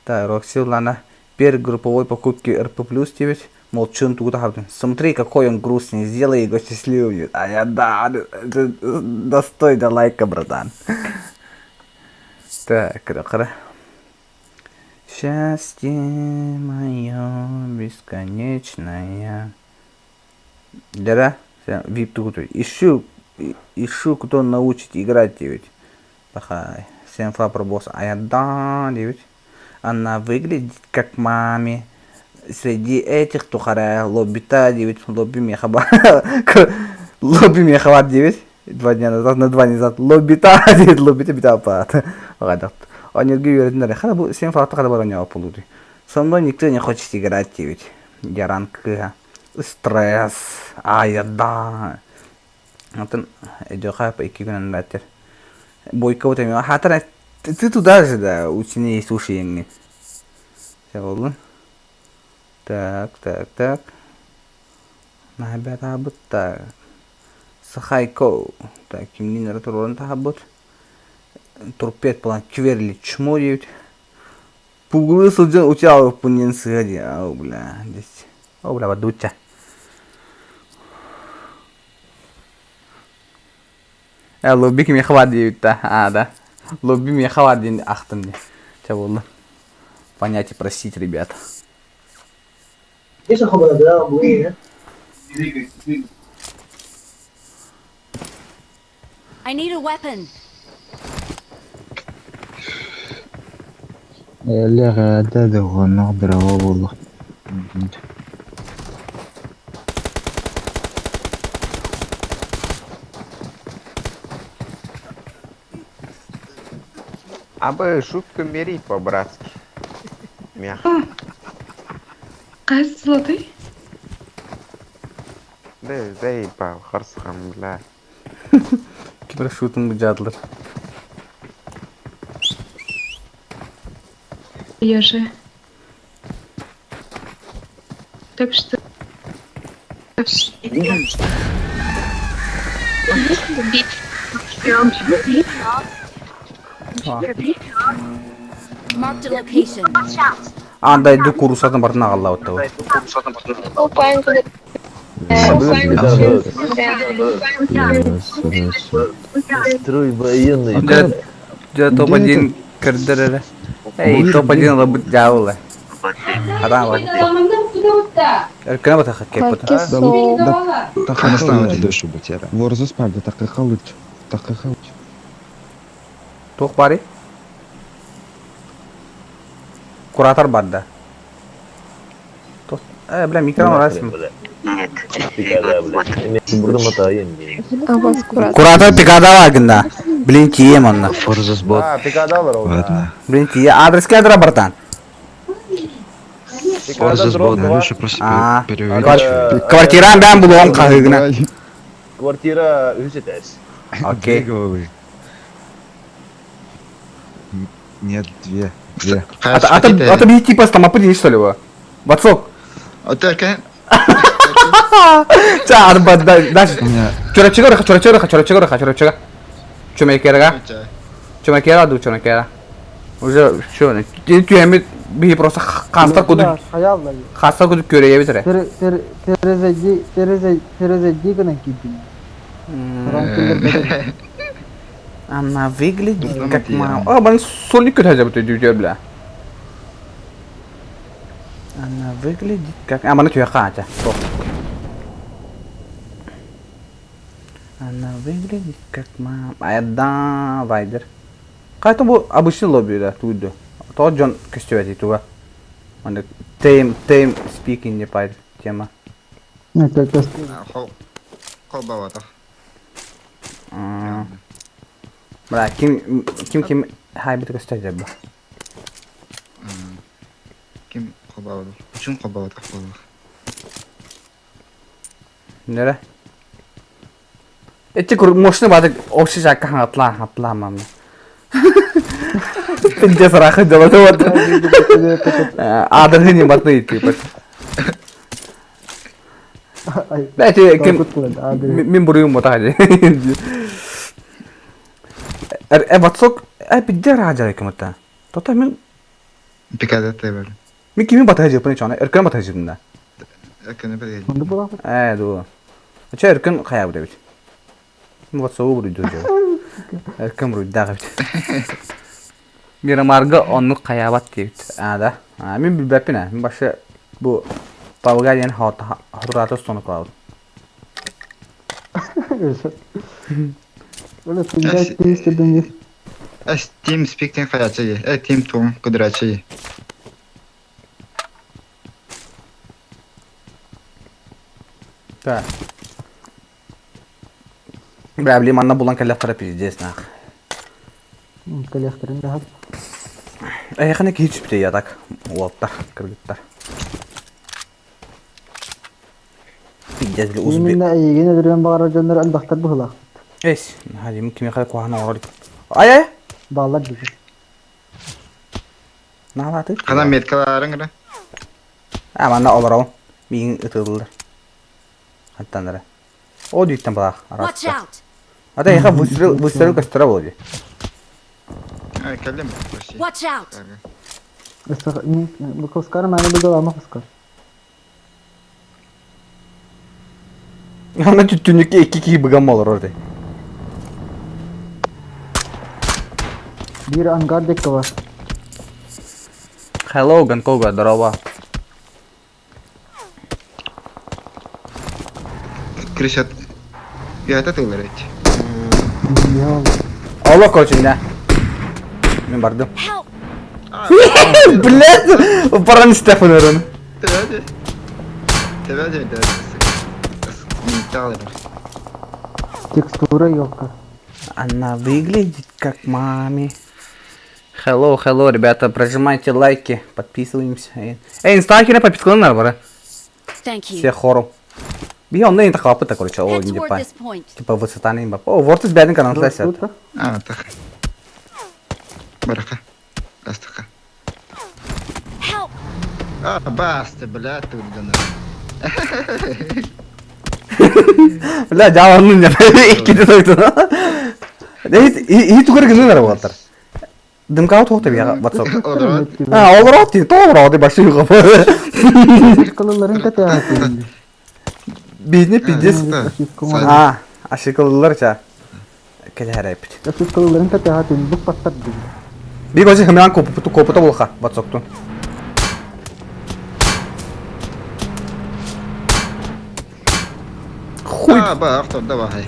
Так, Рокси Лана первой групповой покупки РП плюс диэбит. Молчун тугу таһабытын. Смотри, какой он грустный, сделай его счастливым. диэбит. Айа да, это достойно лайка, братан. Так, кыра Счастье мое бесконечное. Дьэрэ, вип тугутуй. Ищу, ищу, кто научит играть диэбит. Пахай. Сенфа пробос айардаан диэбит. Она выглядит как маме. Среди этих тухара лоббита диэбит. Лобби миэхэ баар. Лобби миэхэ баар диэбит. 2 дня назад, на 2 дня назад. Лоббита диэбит. Лоббита бита аппаат. Онньоргу үөрэтиннэр. Хара бу сен фалата хара бар онньоо полуду. Со мной никто не хочет играть диэбит. Дьаран кыыһа. Стресс, айда. Атын өйдүөххэ 2 күн аннара Бойко вот эмиэ хаатар ты туда же да, у стены есть уши иҥҥин. Боллун. Так, так, так. Наһаа так. Сахайко. Так, кимниин эрэ туруоран таһаарбыт. Турпет буолан кверли чмо диэбит. Пугулуу сылдьан утуйаабыппын диэн сыа дии. Оо, бля, здесь. О, бля, бадучча. Лобби кимиэхэ баар диэбит да. А, да. Лобби миэхэ баар диэн ахтым дии. Чэ буолла. Понятие простите, ребята. I need a weapon. Эллэҕэ доҕонноох браво буолла Абы шутку мери по-братски. Мягко. Хас золотой? Да, заебал, харсхам, бля. Кибер шутун дьадлар. Ежи. Так что... Marked a location. Аан дойду куурусатын барытын аҕаллабыт дуу. Дьэ топ-1 көрдөр эрэ. Эй, топ-1 ылабыт дьаабыла. Хараан ылабыт. Өркөнө батаха кеппут. Туох баарый? Куратор бар да. Э, бля, микро расым. Куратор пикада бар гында. Блин, тием онно. Форзус бот. Ладно. Блин, тие. Адрес кадра, братан. Форзус бот. А, квартирам бән булуын кахыгына. Квартира үсетәс. Окей. Две головы. Нет, две. Две. А то бии типа стомапы что ли его? Ватсок. Отека. Ча, арба, дальше. Чурачыга, чурачыга, чурачыга, чурачыга. Чумекерга. Чумекера ду, чумекера. Уже все, түйемит бии просто хастар кудук. Хастар кудук көрөйе битре. Терезеди, терезе, терезеди гына кидин. Она выглядит как мама. О, бан соник көтәҗә бит дүйдө бля. Она выглядит как... А, мана түйе қанча. Она выглядит как мама. Айда, вайдер. Қайта бұл обычный лобби да, туйду. То Джон көстөбәти туга. Анда тейм, тейм speaking деп айт тема. Холбавата. Бля, ким ким ким хай бит көстөбәти бу. Ким холбавата? Үчүн холбавата болду. Нере? Эти кур мощный бадык общий жакка хатла хатла мам. Пиздец рахы делать вот. Адры не баты типа. Бәти ким мин буруйум бота хади. Э ватсок э пиздец раджа ким это. Тота мин Пикада тебер. мин кими бата хади пыны чана эркен бата хади да. Эркен бер. Э ду. Че эркен хая бит. Ватсогу буруйду же. Эркен буруйду дагы бит. Мирамарга онну хаябат дейбит. А да. А мин билбеппин а. Мин башы бу Болгариянын хатураты сону кылабыт. Team speak хаячы. Э team тун кудрачы. Так. Бля, блин, манна булан кэллэхтара пиздец нах. Кэллэхтэрин да. Э, хана кич бите я так. Уоттар, кыргыттар. Пиздец, бля, узбек. Именно эйигин өдөрүөн баҕарар дьоннор элбэхтэр быһыылаах. Эс, хади мин кими хала куһаҕан оҥорор. Ай ай! Бааллар дии. Наалааты. Хана меткаларың гына. А, манна олорон. Миин ытыллар. Хаттанара. О, дүйттен балах. Watch out! Ата яха выстрел, выстрел костра болду. Ай, кэллим. Watch out! Бу Оскар маны бу Оскар. Ана түттүнүкке эки кии быган болор орды. Бир ангар декка бар. Hello, Гонконга, здорово. Крышат. Я это тылар эти. Алло, короче, да. Мен бардым. Блядь, паран Стефан өрін. Тебе Тебе да. Текстура ёлка. Она выглядит как маме. Hello, hello, ребята, прожимайте лайки, подписываемся. Эй, инстаграм подписка бара. Thank you. Все хором. Би он не так опыта, короче, о, Head не toward па. this point. Типа высота не имба. О, Вортис бяден канал трансляция. А, так. Барака. Астака. Help! А, баста, бля, ты дана. Бля, дьааланнын дьэ. Иккити сойдуна. Иһи тугар гыннар буолтар. Дымкаҕа туох да биэҕэ ватсап. А, олорот ти, то олорот башы юга. Кылыларын кэтээхэтин. Биһини пиздец. А, ашыкылылар ча. Кэлэһэрэпит. Кылыларын кэтээхэтин бук паттар дии. Биг ози хымян копуту копута булха ватсаптун. Хуй. А, ба, авто, давай.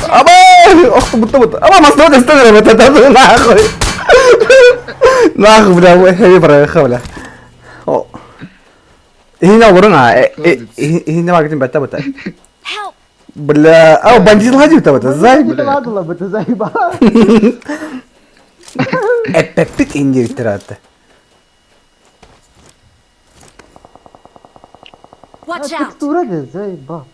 Аба, ох, будто будто. Аба, масло тестер, это это нахуй. Нахуй, бля, хэви проехал, бля. О. Иһине олорун а, иһине багытын бәтта бата. Бля, а бандит ладил там это, зай. Бля. Бата заебал. Эппеппит индириттер атты. Watch out! Текстура де, заебал.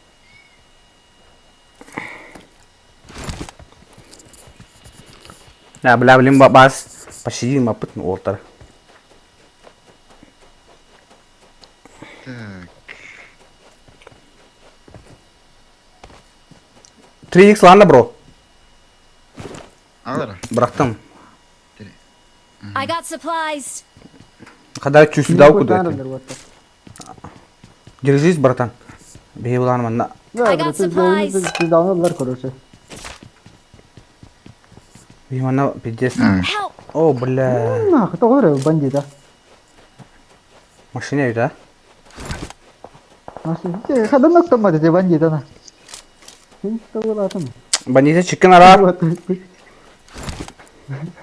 На, бля, блин, бас. Пощади, мапыт, уолтар. Так. 3x ладно, бро. Алара. Бырахтым. I got supplies. Хада чүсү дау куду этим. Держись, братан. Бей улан манна. I got supplies. Даунлар, короче. Бей манна пиздец. Help! О, бля. Нахуй, тоҕо эрэ бандита. Машина да? Хадан ноктоммат ити бандита на. Бандита чиккен ара.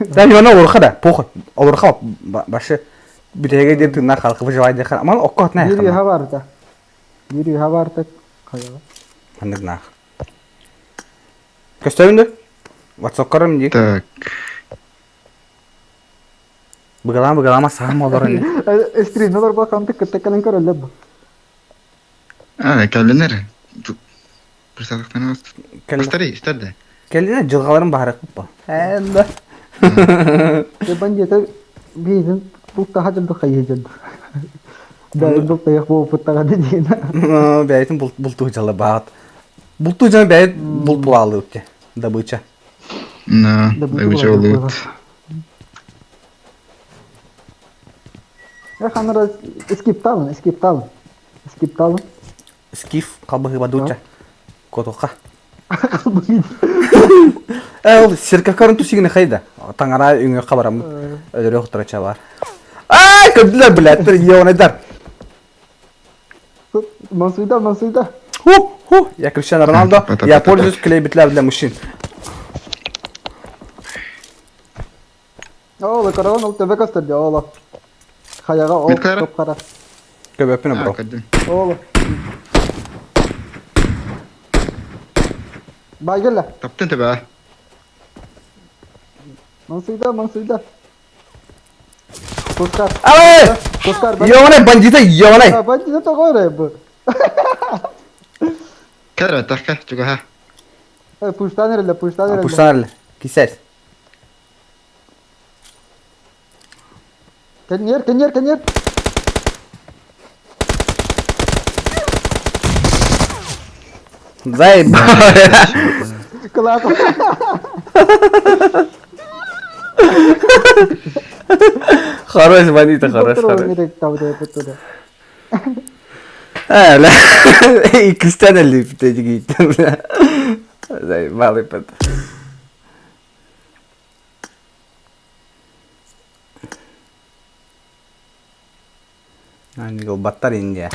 Да, йона олорха да, похуй. Олорха башы бүтэге деп тыңна халқы выживай деп Амал окко отна. Бири хабарта. Бири хабарта. Хайа. Хандык нах. Көстөбүндү? WhatsApp карым ди. Так. Быгалама быгалама саам олор ини. Стрим олор бакам тык текелен көрөллөр бу. А, кәлинер. Пырсадықтан Повтори, истерде. Келине жылгаларын баары куппа. Энда. Бандита бейдин булта хажылды хайы Да, булта як бу путтага дедин. Бәйтин булту жала баат. Булту жана бәйт булт булалы үтте. Добыча. На, добыча болот. Я ханара скипталын, скипталын. Скипталын. Скиф калбыгы бадуча. Котока. Э, ол серкакарын тусигіне хайда. Таңара үңе хабарам. Өлөрө октурача бар. Ай, көдүлөр блядь, ебаныйдар. Мансуйда, мансуйда. Ху, ху, я Криштиану Роналдо, я пользуюсь клей-битля для мужчин. Ола, караван ол төбө көстөрдү, ола. Хаяга ол топ кара. Көбөпүнө, бро. Ола. Байгелла. Таптын төбө. Мансуйда, мансуйда. Кускар. Ай! Кускар. Ёбаный бандита, ёбаный. Бандита тогой бу. Кәр тахка, чуга. Пуштан эреле, пуштан эреле. Пуштан эреле. Кисер. Кенер, кенер, кенер. Заебал. Класс. Хорош, бандита, хорош, хорош. А, бля. И Кристиана липит, бля. Заебал, ипет. Баттар Индия.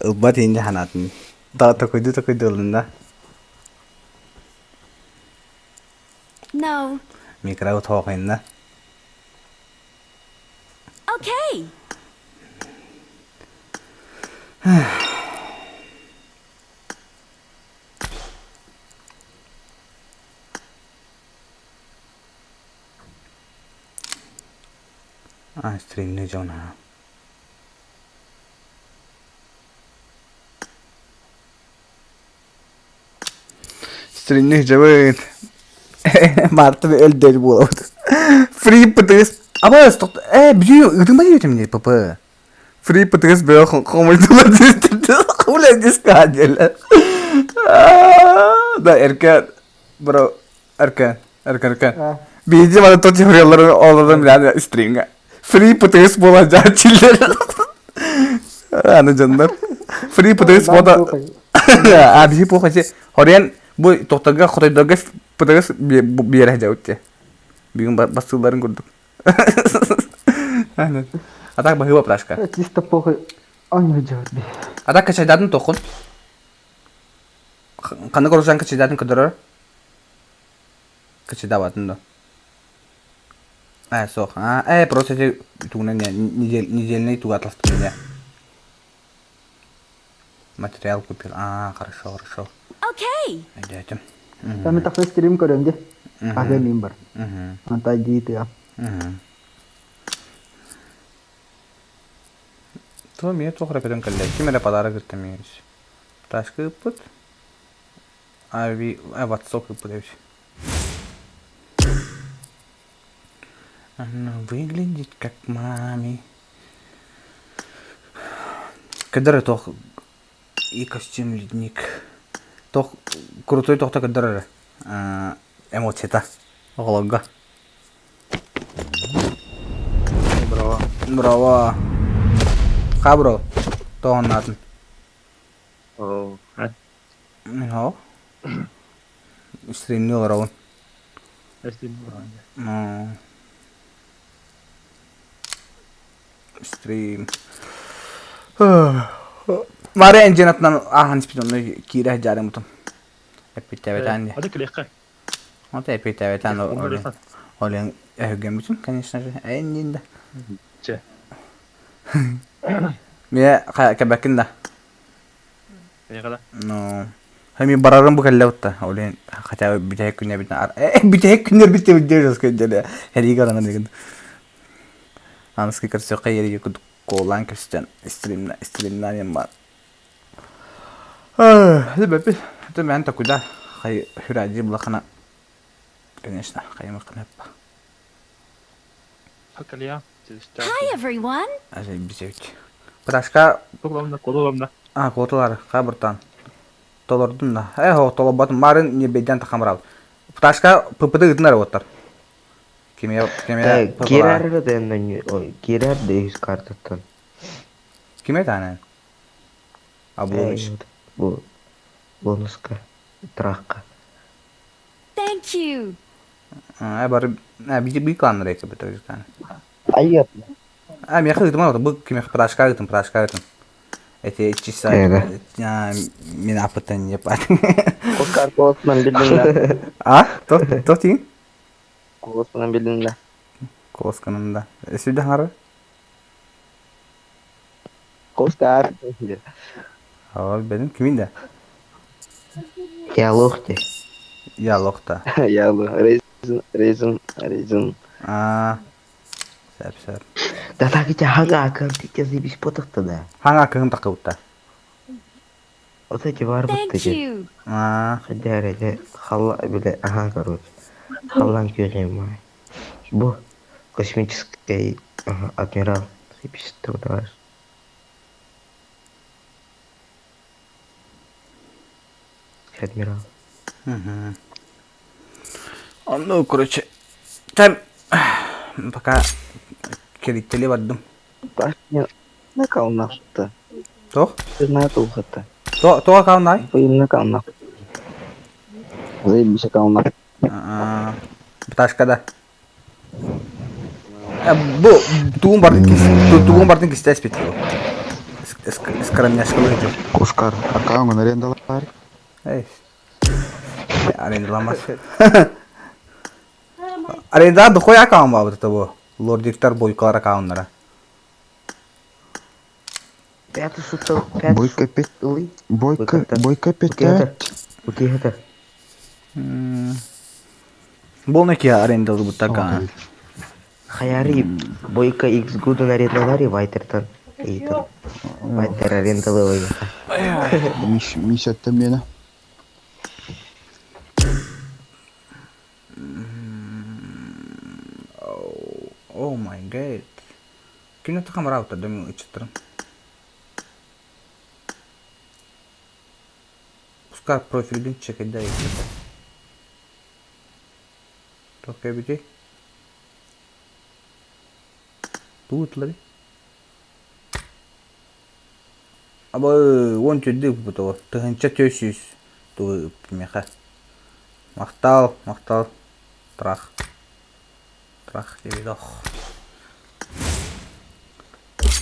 Ылбат Индия ханатын. Да, такой такой дылында. No. Микро тоқайында. Okay. А, стримне жона. Стримне жабыт. Марта өлдөр буолабыт. Фри ПТС. Аба стоп. Э, бү ытыма диэтим не ПП. Фри ПТС бөө хомойдула Хуля дискадел. Да, эрке бро, эрке, эрке, эрке. Биһиги маны тот теориялары олорон билэн стримга. Фри ПТС буола дьааччылар. Аны дьоннор. Фри ПТС буола. А биһи похочи. Хорен бу тохторга хотойдорго ПТС биэрэ дьаутте. Бүгүн бассыыларын курдук. А так баһыыба пташка. Чисто похуй. Он идет. А так качайдатын тохун. Ханнык оружан качайдатын көдөрөр. Качайдабатын да. Э, суох. А, э, просто эти тугунан недельный туга атластым я. Материал купил. А, хорошо, хорошо. Окей. Өйдөөтүм. Там тахса стрим көрөм де. Ага мин бар. Анта дии То мие туох эрэ көтөн кэллэ. Ким эрэ подарок ыытта миигин. Ташка ыыппыт. Ави, ватсок ыыппыт эбит. Она выглядит как маме. Кыдыр тох и костюм ледник. Тох крутой тохта кыдыр эмоцията. Оҕолорго. Браво. Браво. Ха бро. Тоҕоннаатын. Оо, Мин Стримни олоробун. Стрим. Мары энжин атынан аахан испит онно киирэ сылдьаарыммытым. Эппиттээбэтээн дии. Hadi клехка. Вот эппиттээбэтээн олен өһүргэммитим, конечно же. Эннин да. Чэ. Мие кэбэккин да. Эйиэхэ да? Ну, Хами барарым бу кэллэ утта. Олен хотя бы бүтэһик күннэрбитин бүтэһик күннэрбит диэбит диэри хэриигэ баран дигин. Аныскы көрсүөххэ ерии курдук куолаан көрсөн стримна стримнанием бар. Бэппит. Это мен такуда хай хүраджи булахана конечно хайымыккана Хакалия. Hi everyone. Аже бисевич. Пташка Тугламна, кололамна. А, куотулар, хабыртан. Толордум да. Э, хо, толорботум. Марын не бейден тахамрал. Пташка ППД ытынар оттар. Кимия, кимия Э, Кирэр да ой, кирэр да үс картаттан. Киме таанан? Обломич. Бу бонуска, трахка. Thank you. Э, бары, э, би би кланнар эки бит тан. Айып. А, меха ытымар бу кимия пташка ытым, пташка ытым. Эти часа мен апытан не пат. Оскар голосунан билдим да. А? То, то тиң? Голосунан билдим да. Косканын да. Сүдэ хары? Оскар. Aa, benim kimin de? Я лох ты. Я лохта. Я лох. Рейзен, Рейзен, Рейзен. Аа. Сөп, сөп. Да так ити хага акын ты заебись потохта да. Хага акын такыбытта. Вот эти барбытты Thank you. Аа. Хадяры халла биле ага короче. Халлан күйрем Бу космический ага, адмирал. Заебись ты давай. Адмирал. Угу. Ну, короче, там пока кириттели бардым. Накалнахта. Тох? Натухата. То, то акаунай? Накалнах. Заебись акаунах. Пташка да. Бу тугун бардын кис, тугун бардын кистес бит. Скромняшка выйдет. Оскар, аккаунтын арендалар. Эй. Арендаламас. Аренда дохуй аккаунт бар того. Лордиктар бойкалар аккаунттара. Пятый сутал, пятый Бойко пять, суталы. бойко, бойко пять. Окей, это. Болнеки арендалы буттака. Хаяри, бойка X гудун арендалари вайтертан. Эйтон. Вайтер арендалы Мисяттан мені. Oh my god. Ким да хамараабыттар да мин ыччаттарым. Пускай профилбин чекайда иччитэ. Туох эбитий? Тугу ыттыларый? Абы уон төрдү ыппыт оҕо. Тыһыынча 400 тугу ыппыт миэхэ. Махтал, махтал. Трах. Трах диэбит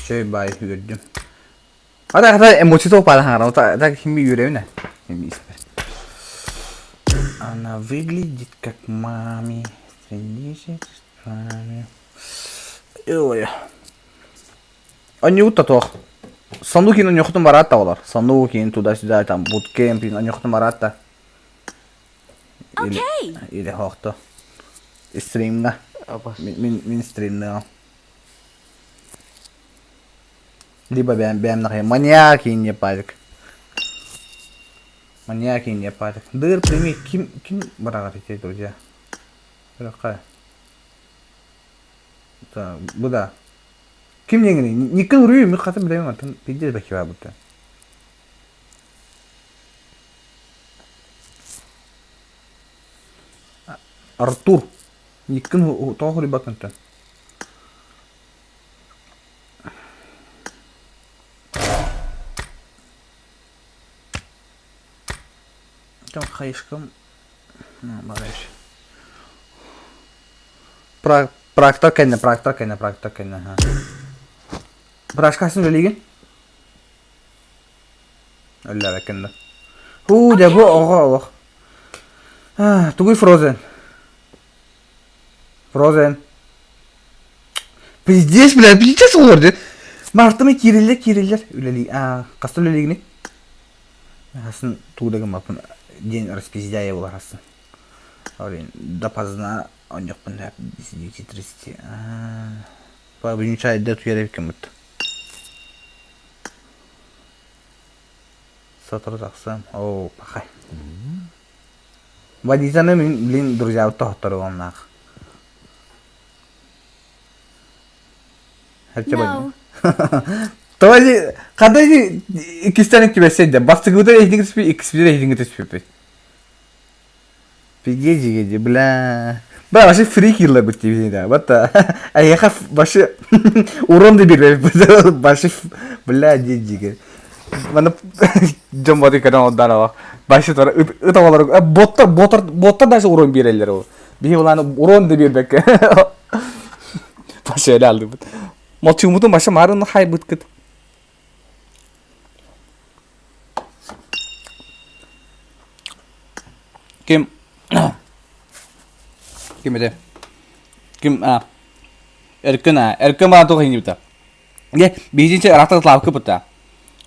Чөй бай үөрдүм. Ата ата эмоция тоқ пара хаңара. Ата ата ким үөрэбин э. Она выглядит как маме. Ой. Анньуут да туох. Санукин онньохтун бараат да олор. Санукин туда-сюда там буткемпин онньохтун бараат да. Или, или хоохто. Стримҥа. Мин, мин стримныам. Либо бэм бэм нахай маньяк и не палик. Маньяк и не палик. Дыр прими ким ким бараҕар ити друзья. Бырахха. Бу да. Ким диэҥиний? Никон Рю мин хата билэбин атын пиздец бэккэ баабыта. Артур. Никкин тоҕо хоруйбаккын Там хайышкам барыш. Практор кэннэ, практор кэннэ, практор кэннэ. Брашкасын үлэлиигин? Өллөөбөккүн да. Һуу, дьэ бу оҕо олох. Тугуй Frozen? Frozen. Пиздец, бля, пиздец олор дии. Мартымы киириллэр, киириллэр. Үлэлии, аа, хаста үлэлиигиний? Хасын туу да гыммаппын диэн распиздяя буолар хасын. Блин, допоздна онньохпун 9:30. Бүгүн чайда утуйар эбиккин бутта. Сотору тахсыам. Оо, пахай. Водителны мин, блин, друзьябыт тоһотторуомнаах. No. Тоҕо хата иккистэн иккибэссэйдэ. Бастакыбыта эһитиҥ түспүт, иккиспитин эһитиҥ түспүппүт. Пиздец, бля. Бля, вообще фри киллэрбит дии да. Вот эйиэхэ вообще урон да биэрбэппит. Вообще, бля, дии Маны дьон боты көрөн олдаар олох. Вообще тора ыт оҕолору боттар боттар боттар даже урон биэрэллэр ол. Биһи улааны урон да биэрбэккэ. Вообще эле алдыбыт. Молчуумутун вообще марын хайбыткыт. Ким Ким этэ? Ким а Эркин а Эркин баан туох иһин Дьэ, биһиги ыраахтан славка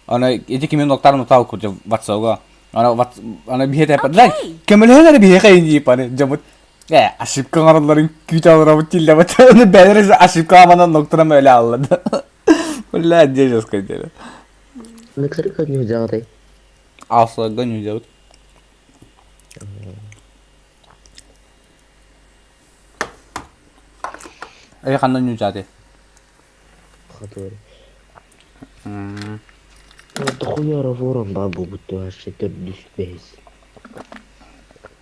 Аны ити кимин доктор нутау курдук ватсауга. Аны ват аны биһиэхэ эппэтилэр. Көмөлөһөн эрэ биһиэхэ иниип аны дьоммут э ошибка оҥороллорун күүтэ олоробут тиллэбит. Аны бэйэлэрэ ошибка аманан докторам өлө аллады. Бля, дедушка деле. Ныксырга ньудьаҕытай? Алсыга ньудьабыт. Эй, ханна ньудьааты? Который. Дохуяра ворон баар буолбут вообще төрдүс бэһис.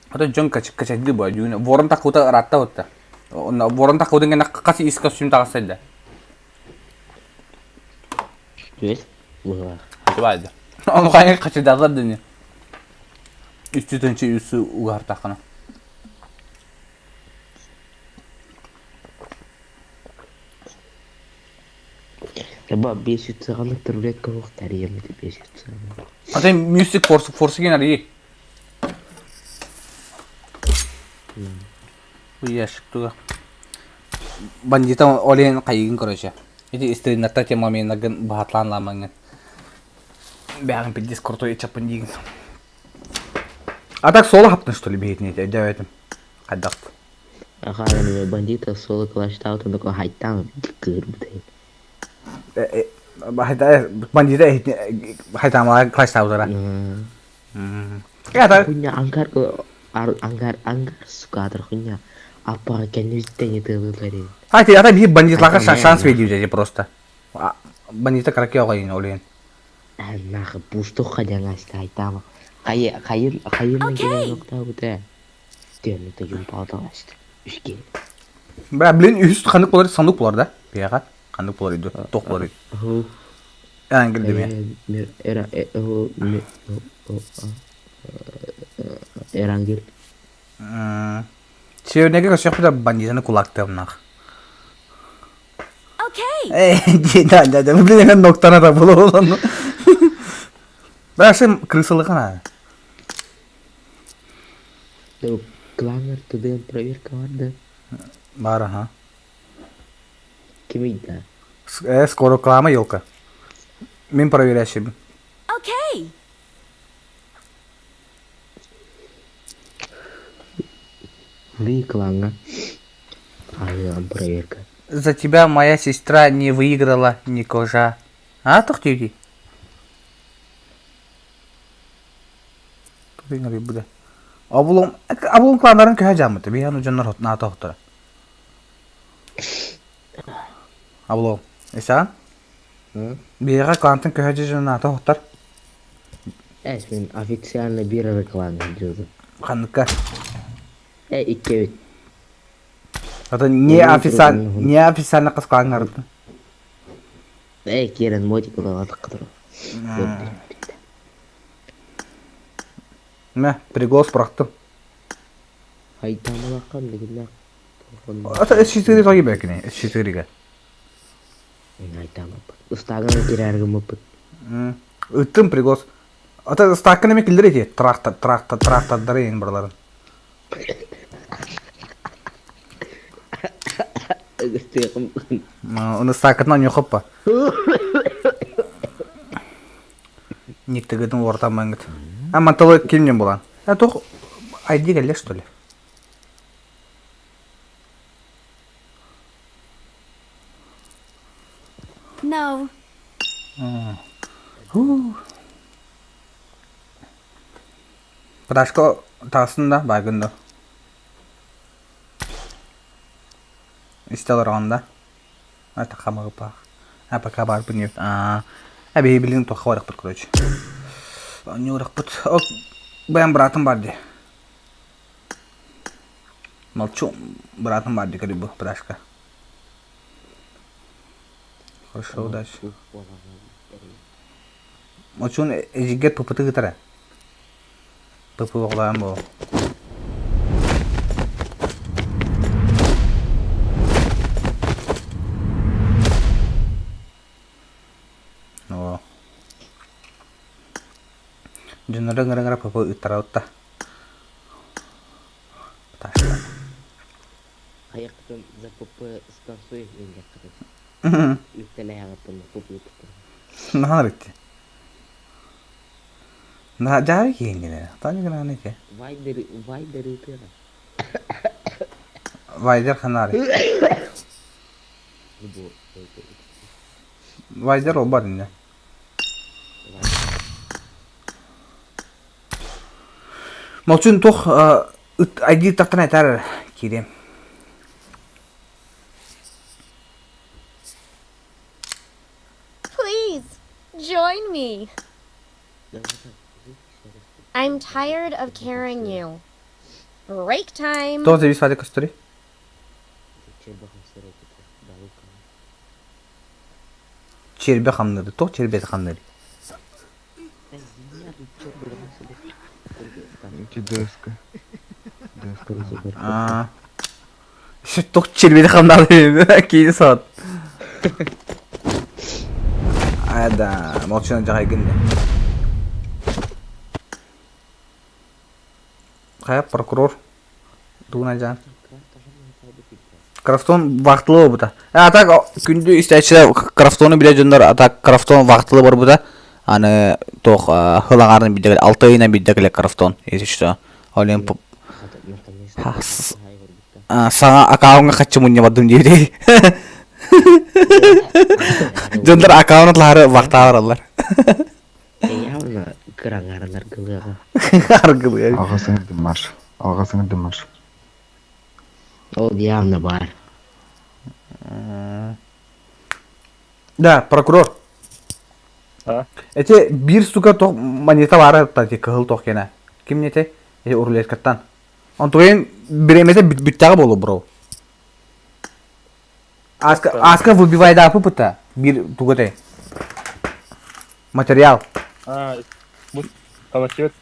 Ата дьон качайды бу ворон такута ыраатта бутта. Ворон такудын гена хас ис костюм таҕыссайда. Түөс быһылаах. Байды. Ону хайа качайдалар дени. Үстү тынчы үсү угартахына. Таба 500 рулетка уохтар ийэм ити 500 Ата Music Force Force гин арыйы. Ящик туга. Бандита олен хайыгын короче. Ити истриннарта тем моментнаргын баһатлаан ламаңын. Бэҕин пиздец крутой чаппын диигин. А так соло хаптын что ли биһитин ити өйдөөбөтүм. Хайдах. Аха бандита соло клаштаабытын такой хайтаан кыырбытай. Бандита хайтаамала клаштаабытара. Хуйня ангар ангар ангар сука хуйня. Аппаҕа кэннибиттэн ытыалыыллар ини. А, ти ата биир бандитларга шанс биэрдибит просто. Бандита караке оҕайын олуйан. Нахы пустуха диэн астаайтаама. Хайы хайын хайын кэлэн октаабыта. Тиэмэ тыгын пааталаста. Үске. Бра, блин, үһүс ханнык болар сандук болар да? Бияга ханнык болар иду? Тох болар иду. Ангел деме. Эра Эрангел. Севернеге көрсөхпүт бандитаны кулактыамнах. Okay. Э, да, да, да, блин, мен ноктана да була олону. Брашы крысылыгана. Кланер ТДМ проверка бар да. Бар, ага. Ким ыйда? Скоро клама елка. Мен проверящий. Okay. Вы клана. А проверка. За тебя моя сестра не выиграла ни кожа. А, тохтиди? Тохтиди Абулом, абулом кланнарын көһө жамыты. Бияну жоннор хотна тохтора. Абулом, эсaan? Бияга клантын көһө жонна тохтор. Эс мен официально бир клан диyordu. Ханныка. Э икки Это не официально, не официально кыз кланнарды. Э кирен мотик кыдыр. Мә, приголос бырактым. Айтамалакан дегенде. Это S4 тоги бәкини, S4-ге. Айтамап. Устаган кирәргә мөпөт. Ыттым приголос. Ата стакын эме килдер эти, трактор, трактор, трактордары ең барларын. Оны стакынан йохоппа. Никтегедин орта маңгыт. А манталы кимнен булан? А тох ID келе что ли? No. Подашко тасын да байгында. Истелер анда. А такамы пах. А пока бар бу А. А би билин тоха барак бит короче. Не урак бит. Ок, бәм братым бар ди. Молчу, братым бар ди, бу, подашка. Хорошо, удачи. Молчун эжигет пупыты гытара. Пупы оглаан бу. О. Дьоннору ыҥыра-ыҥыра пупу ыттара Ташла. Аяктан за ПП станцуй инде Үттеле ягыттан ПП Наһаа битти. На жары киингene. Тани гына неке. Вайдер вайдер ытыра. Вайдер ханари. Бу Вайдер ол бар инде. Молчун тох ID тактан айтар кирем. Please, join me. I'm tired of carrying you. Break time. Тоҕо завис вадик көстөрүй? Чербе хамнырды. Тоқ чербе хамнырды. Ити ДСК. ДСК. Аа. Тоқ чербе хамнырды. Кейді саат. Ада, молчана жағай гинде. Кая прокурор? Дуна жан. Крафтон вақтылы бута. А так күндү истәчилер крафтону биле дьоннор, а так крафтон вақтылы бар бута. Аны тох хылагарын бидегел алты ыйынан бидегеле крафтон, если что. Олен саңа аккаунтка хачы мунья бадым дири. Дьоннор аккаунт лары вақталар алар. Явно кырангарынар кылыга. Аргылы. Алға сіңірдім марш. Алға сіңірдім марш. Ол явно бар. Да, прокурор. А? Эти биир сука тох монета баара эти кыһыл тох кэнэ. Ким нете? Эти рулеткаттан. Онтугайын бириэмэтэ бүттэҕэ буолуо бро. Аска, аска выбивай да пыта. Биир тугутай. Материал. А, бу калачет.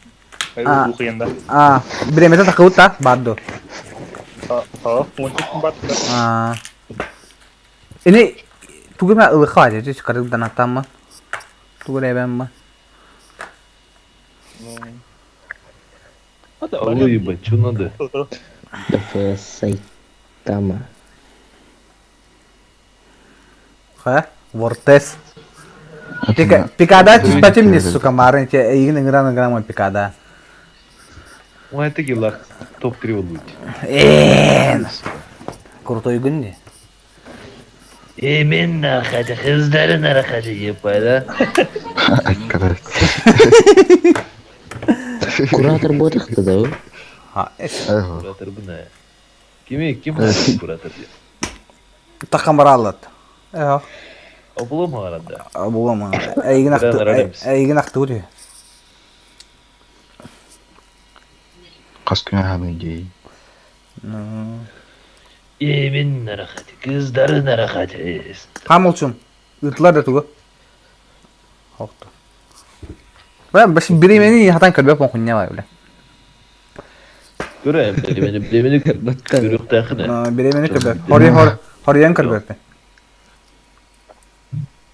А. Ухуянда. А, бириэмэтэ такыбыт та баар дуо? Аа, ончукун бар. А. Ини тугу эмэ ылыха баар дии, карыгдан аттааммын. Тугу эрэ эбэммин. Алло, ебать, что надо? ДФС Сайтама. Ха? Вортес. Пика, пикада түспэтим не, сука, марын те эйигин ыҥыран ыҥыран пикада. Ой, это гелах топ-3 будет. Ээн. Крутой күн дии. Именно, хотя хыздарын арахачы ебать, да? Куратор ботахта да? Ха, Куратор бына. Кими, ким куратор диye. Такам баралат. Э, Обулу mu arada? була Эйигин ахты, эйигин ахты дии. Хас күн аһаны дии. Именно рахати, кыздарын арахати. Хам олчун. Ытлар да тугу. Хокту. Бля, баш биремени хатан көрбөп он хуйня бар, бля. Көрөм, бремени, бремени көрүктахына. Биремени көрбөп. Хори хор, хориян көрбөп.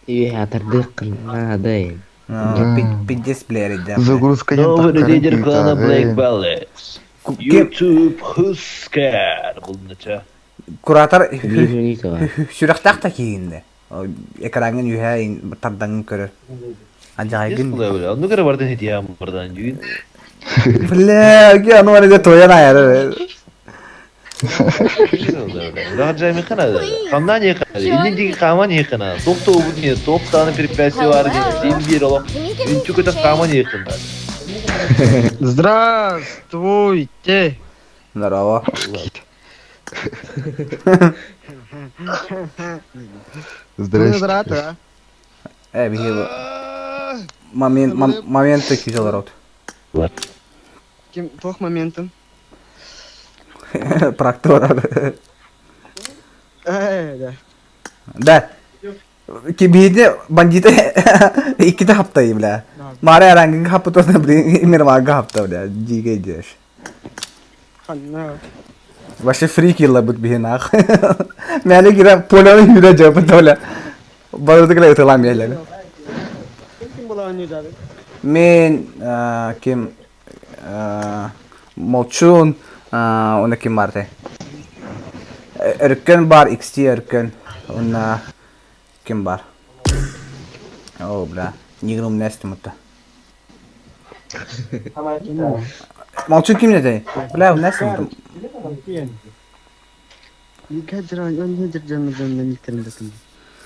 Үйе атардык надо. Пиздец, бля, ребят. Загрузка не Новый так лидер клана Black карантин. Ballet. YouTube Husker булунача. Куратор Видео сүрэхтээх та киинде. Экрангын үһэ тардаҥын көрөр. Ажайгын. Онну көрө бардын хитиям бардан жүйін. Бля, ки аны бар тоян айары. Раджай механа. Хамна не хана. Инни диги хама не хана. Топ то убут не, топ таны препятствие бар не. Дин бир оло. Үнчү көтө хама не хана. Здравствуйте. Здорово. Здрасте. Э, биһи момент моменты күйзелер от. Ким плох моментом. Практор. Э, да. Да. Ки биһиде бандиты икките хаптай, бля. Маре арангын хапы тоны, блин, мирмага хапта, бля. Диге деш. Ханна. Вообще фрики лабыт биһи нах. Мәне кира поляны юра жапы толя. Барыды кила ытылам еле. Ким була они дады? Мен ким Молчун оны ким барды? Өркөн бар, XT өркөн. Онна ким бар? О, бля. Нигрум нестим утта. Молчун ким не Бля, нестим.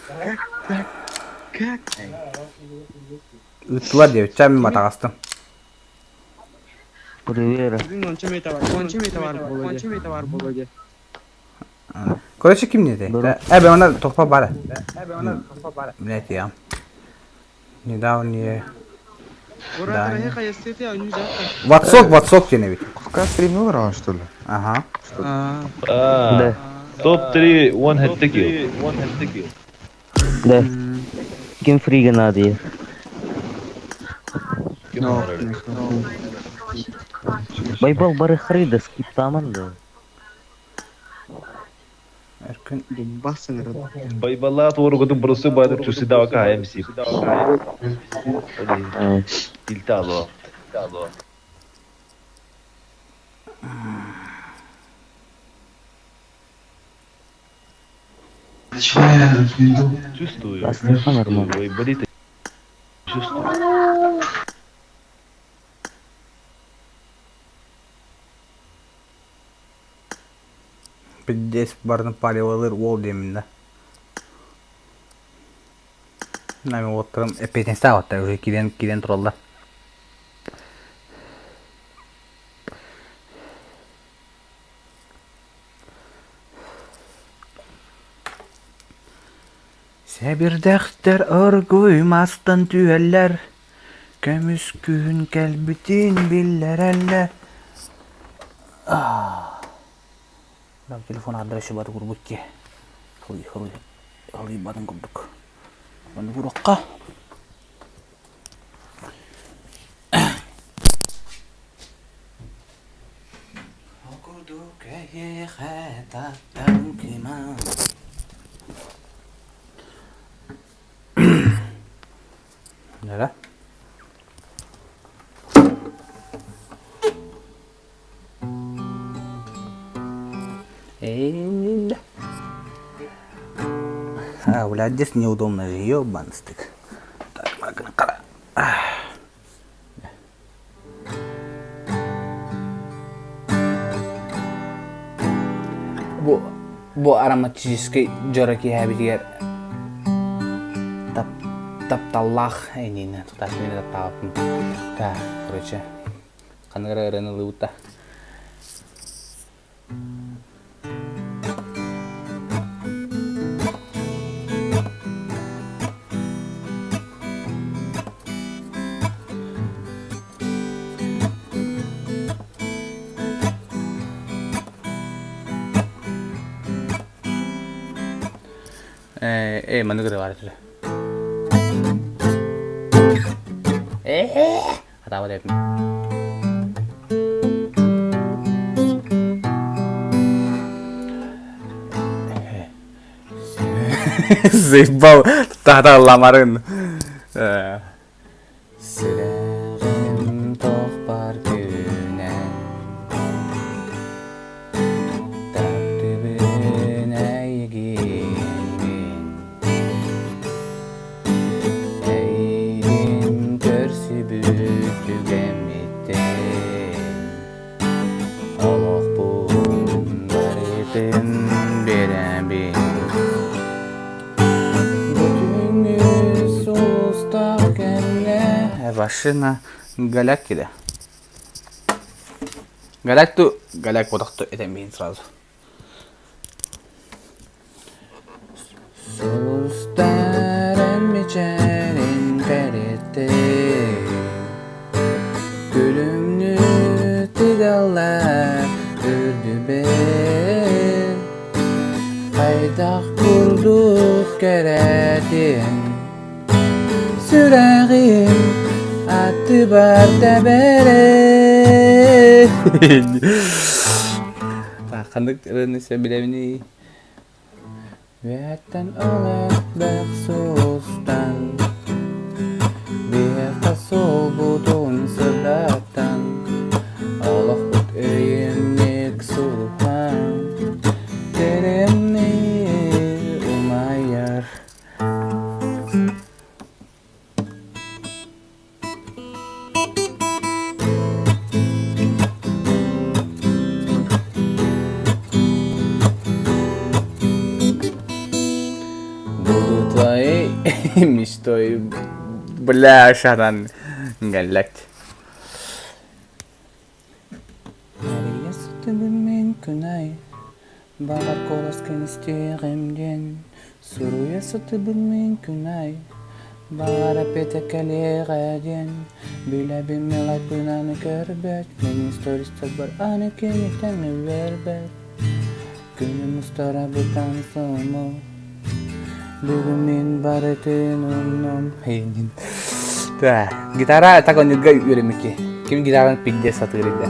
Как так? Как? Ыттылар деп, чам матагастым. Привет. Короче, ким не Э, бе, она тохпа бара. Блять, я. Недавние. Да. Ватсок, ватсок тебе ведь. Пока стримил раунд, что ли? Ага. Да. Топ-3 one hit kill. One hit kill. Да. Ким фрига надо. Байбал бары хрыда скиптаман да. Эркин. Байбалат оргудун бұрысы байды түсі давака MC. Тилтало. Тилтало. Чувствую. Нормально. Ой, болит. Чувствую. Пиздец, барын палевалыр ол деймін да. Нами оттырым эпетен сағатта уже кирен кирен туралла. Сэбирдэхтэр оргууй мастан түһэллэр, көмүс күһүн кэлбитин биллэрэллэр. Телефон адрес баты курбут ки. Халыйбатын курдук. Ону курукка. Курдук эйиэхэ таптал киман. Нера? А, бля, здесь неудобно же, ёбаный стык. Так, макын Бу бу ароматическай дьоро киэһэбитигэр тап тапталлаах эйниинэ тутааччыны таптаабаппын. Да, короче, ханнык эрэ ырыаны ылыыбыт да. Ээ, маннык ырыа баар этэ. Ээ, хатаабат эбиппин. Заебал, тахта ламарын. Сүрэҕим тохпар күнэ Таптыыбын эйигин Эйигин көрсүбүт түгэммиттэн Олохпун барытын биэрэбин Бүтүннүү сулустаах кэмҥэ Машина голяк киде. Голяк ту голяк бодохту этэммиин сразу. Сулустарын мичээрин кэриэтэ Күлүмнүү тыгаллар үрдүбэр Хайдах курдук кэрэтин Сүрэҕим аттыбар тэбэрэ Ханнык ырыаны сөбүлэбиний? Үөһэттэн ылыах суустан Биһиэхэ суолбутун сырдатан Олохпут өйүннүк сулуһан Тиримнии умайар Буду твоей мечтой. Бля, шатан галлят. Эрийэ сытыбын мин күнай, баҕар куоласкын истиэҕим диэн Суруйа сытыбын мин күнай, баҕар эппиэтэ кэлиэҕэ диэн Билэбин мелайпын аны көрбөт, мин истористарбар аны кини тэҥэ биэрбэт Күнүм устара бытан сомол, бүгүн мин барытын умнум Да, гитара так оннуга үөрэммикки. Ким гитараны пиздец сатыыр да.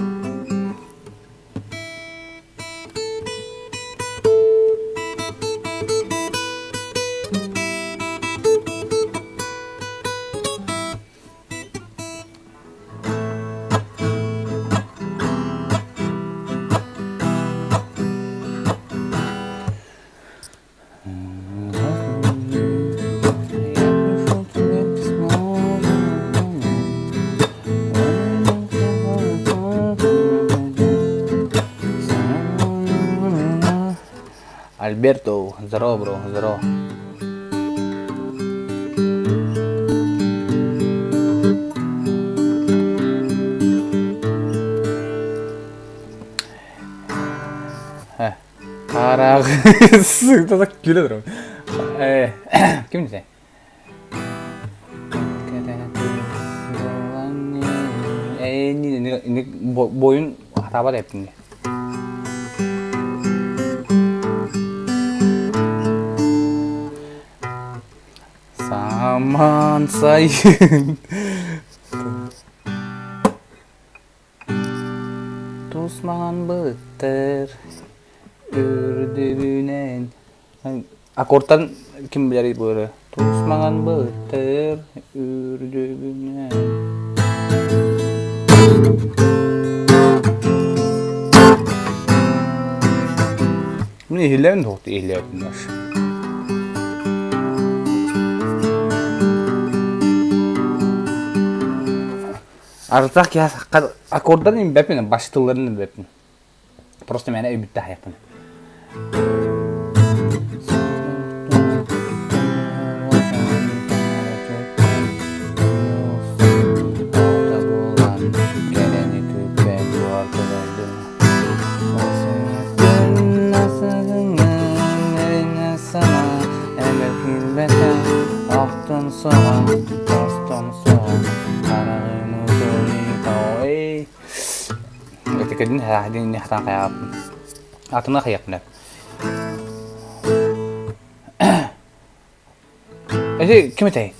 Альберто, здорово, бро, здорово. Хараҕы так күлэ турабын. Э, ким десе? Бойун хатаабат эптин Саман сайын Тус маҥан быттар үрдүбүнэн Аккордтан ким билэрий бу ырыа? Тус маҥан быттар үрдүбүнэн Мин иһиллэбин туох иһиллээбитин вообще. Ардах киһи аккордарын билбэппин, баш тылларын билбэппин. Просто мээнэ өйбүттэ аһайахпын. Этикедин хаһдин хатан хайааппын. Атына хайаппын. Эти ким этэй?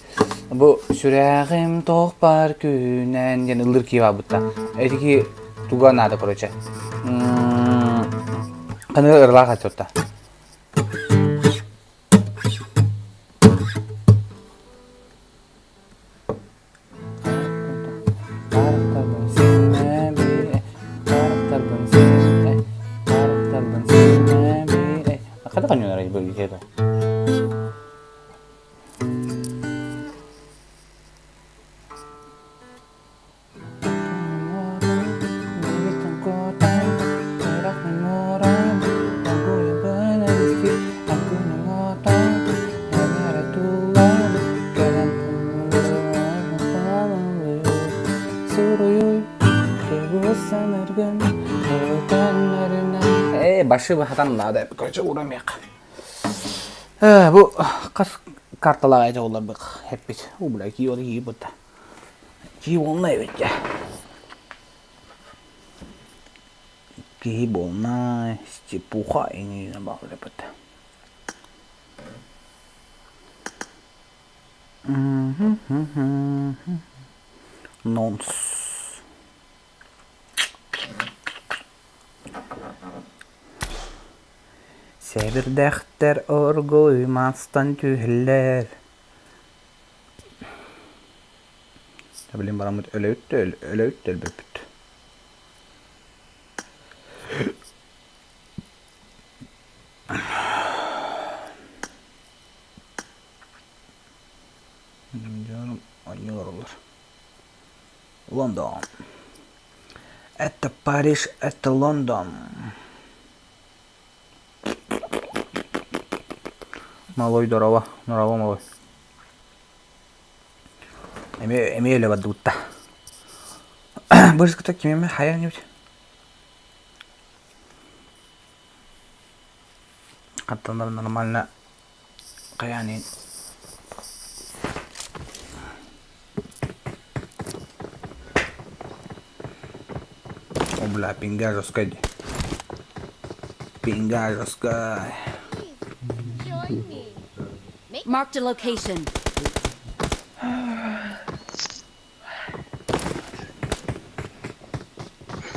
Бу сүрэҕим туох баар күүнэн диэн ыллыр киһи баабытта. Этики туга наада короче. Қаны ырылаах айтытта. Хата коньонар бу итето. Ээ, башы бахатан надо, короче, урамык. Бу хас карталаах этэ олорбук эппит. У, бля, кии ол кии бутта. Киһи буолна эбит дьэ. Киһи буолна, степуха иҥиинэ баҕалаппыт. Нонс. Сэбирдэхтэр оргууй мастан түһэллэр Блин бараммыт өлөбүт да өлөбүт да өлбөппүт. Дьонум оонньуу олороллор. Лондон. Это Париж, это Лондон. Малой здорово, здорово, малой. Эмиэ эмиэ өлө бардыбытта. Бырыскыта ким эмэ хайа-нибудь. Хаттанар нормально хайаанын О, бля, пинга жесткая. дии. Пинга жесткая. Marked a location.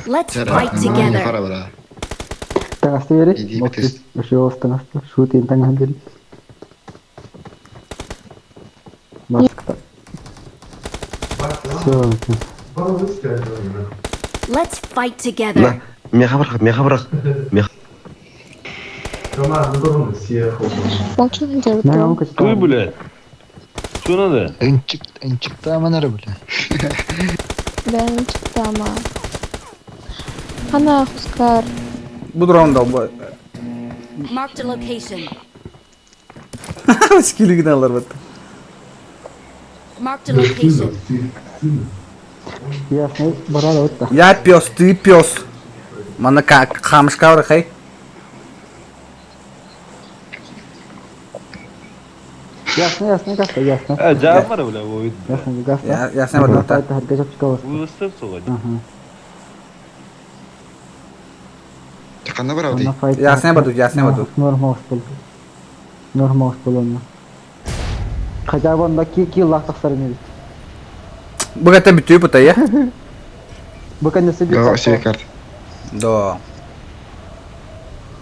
Let's fight together. Таҥаста бери. Иди битис. Ошоос таҥаста. Шутин таҥаһын бери. Маскта. Все. Let's fight together. На, миэхэ бырах, миэхэ бырах. Миэхэ Молчу на Ты, блядь. Что надо? Ынчыктааман эрэ бля. Да, ынчыктаама. Хана Хускар. Бу раунда бу. Marked a location. Скилигин алар бат. Marked a location. Ясно, баран отта. Я пес, ты пес. Манна хамышка хай. Ясно, ясно, ясно, ясно. Э, жаамар бля, ойын. Ясно, ясно. Ясно, вот так. Уылыстым соған. Ханна барабытый? Ясная бадут, ясная бадут. Норма был. Норма был онно. Хотя бы онда ки ки лах тахсар не. Бу это бүтүү бута я. Бу конечно Да, себе карта. Да.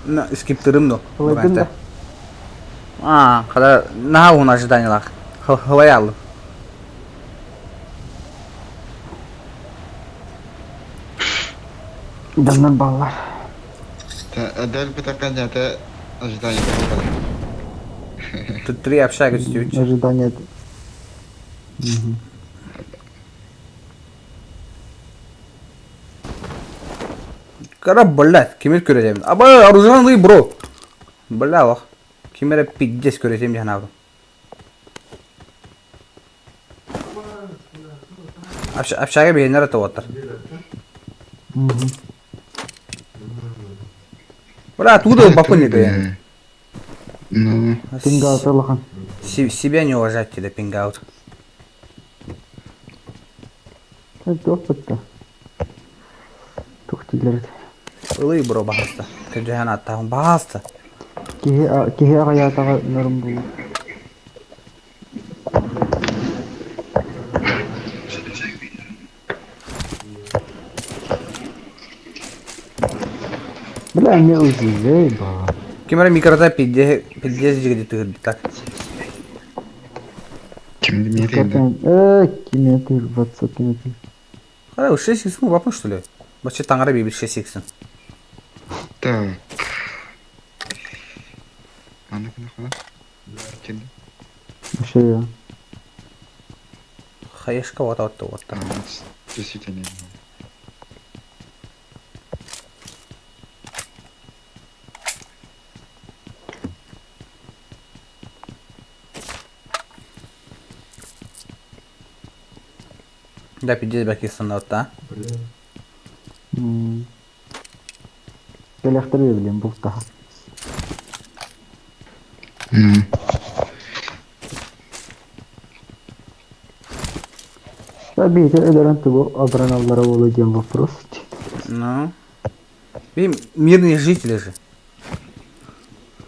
На скиптырым до. Ылайдын да. А, когда на уна ожиданиялах. Хлаял. Даннан баллар. Дәл бітаққан жата ожидание. Тут три общага чуть-чуть. Ожидание. Кара, блядь, кимер көрөтем. Аба, оружие бро. Бля, ох. Кимере пиздец көрөтем жана. Общага бейнер это оттар. Бля, откуда бакон не дает? Ну. Пингаут алахан. Себя не уважать тебе, пингаут. Это опыт-то. Тухтилер. Ылый, бро, баста. Кэджана там баста. Киһи киһи аҕайаатаҕа норм буолуо. Бля, не удивей, ба. Кимере микрота пиздец пиздец жигди тыгырды так. Ким демейді Киметр, 20 километр. Хара, 6 икс му бапын что ли? Бачы таңара бейбит 6 иксин. Так. Аны кына кына. Кенде. Вообще я. Хаешка вот вот вот. Действительно. Да, пиздец бакисан вот, а. Кэлэхтэр билем бултаха. Да бейте эдерен тугу абраналлара болу диэн вопрос. Ну. Ви мирные жители же.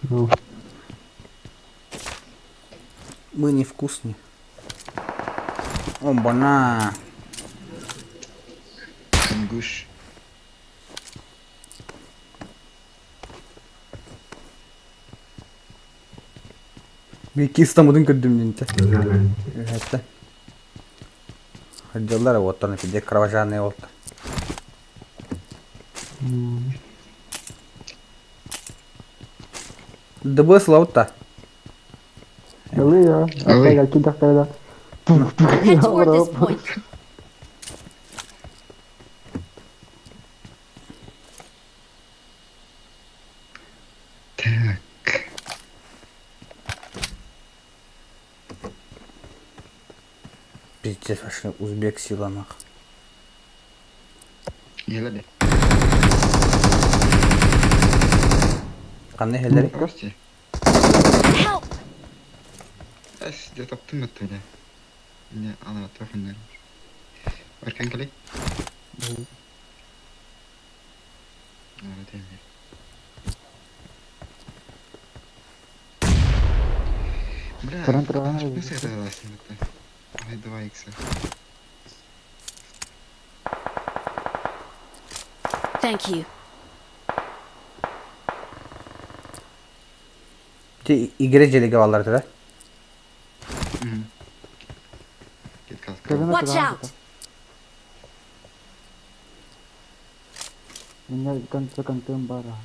Ну. Мы невкусные. О, бана. Гуш. Bir кистамудун көрдүм динте. Это. Отделлар вот он где кровожадные вот. ДБ слаута. Ылы я. Ага, кидахтарда. Head toward this point. Пиздец, вообще узбек сила нах. Еле. Кандай хеллери? Кости. Help! Эс, де таптым өттілі. Не, ана тоқындар. Аркан келей. Ана темір. Бля, Туран туран. Nasıl edemezsin bitti? Ay 2 x. Thank you. Те игре желеге баллар да? Git kalk. Watch out! Меня конце контем бара.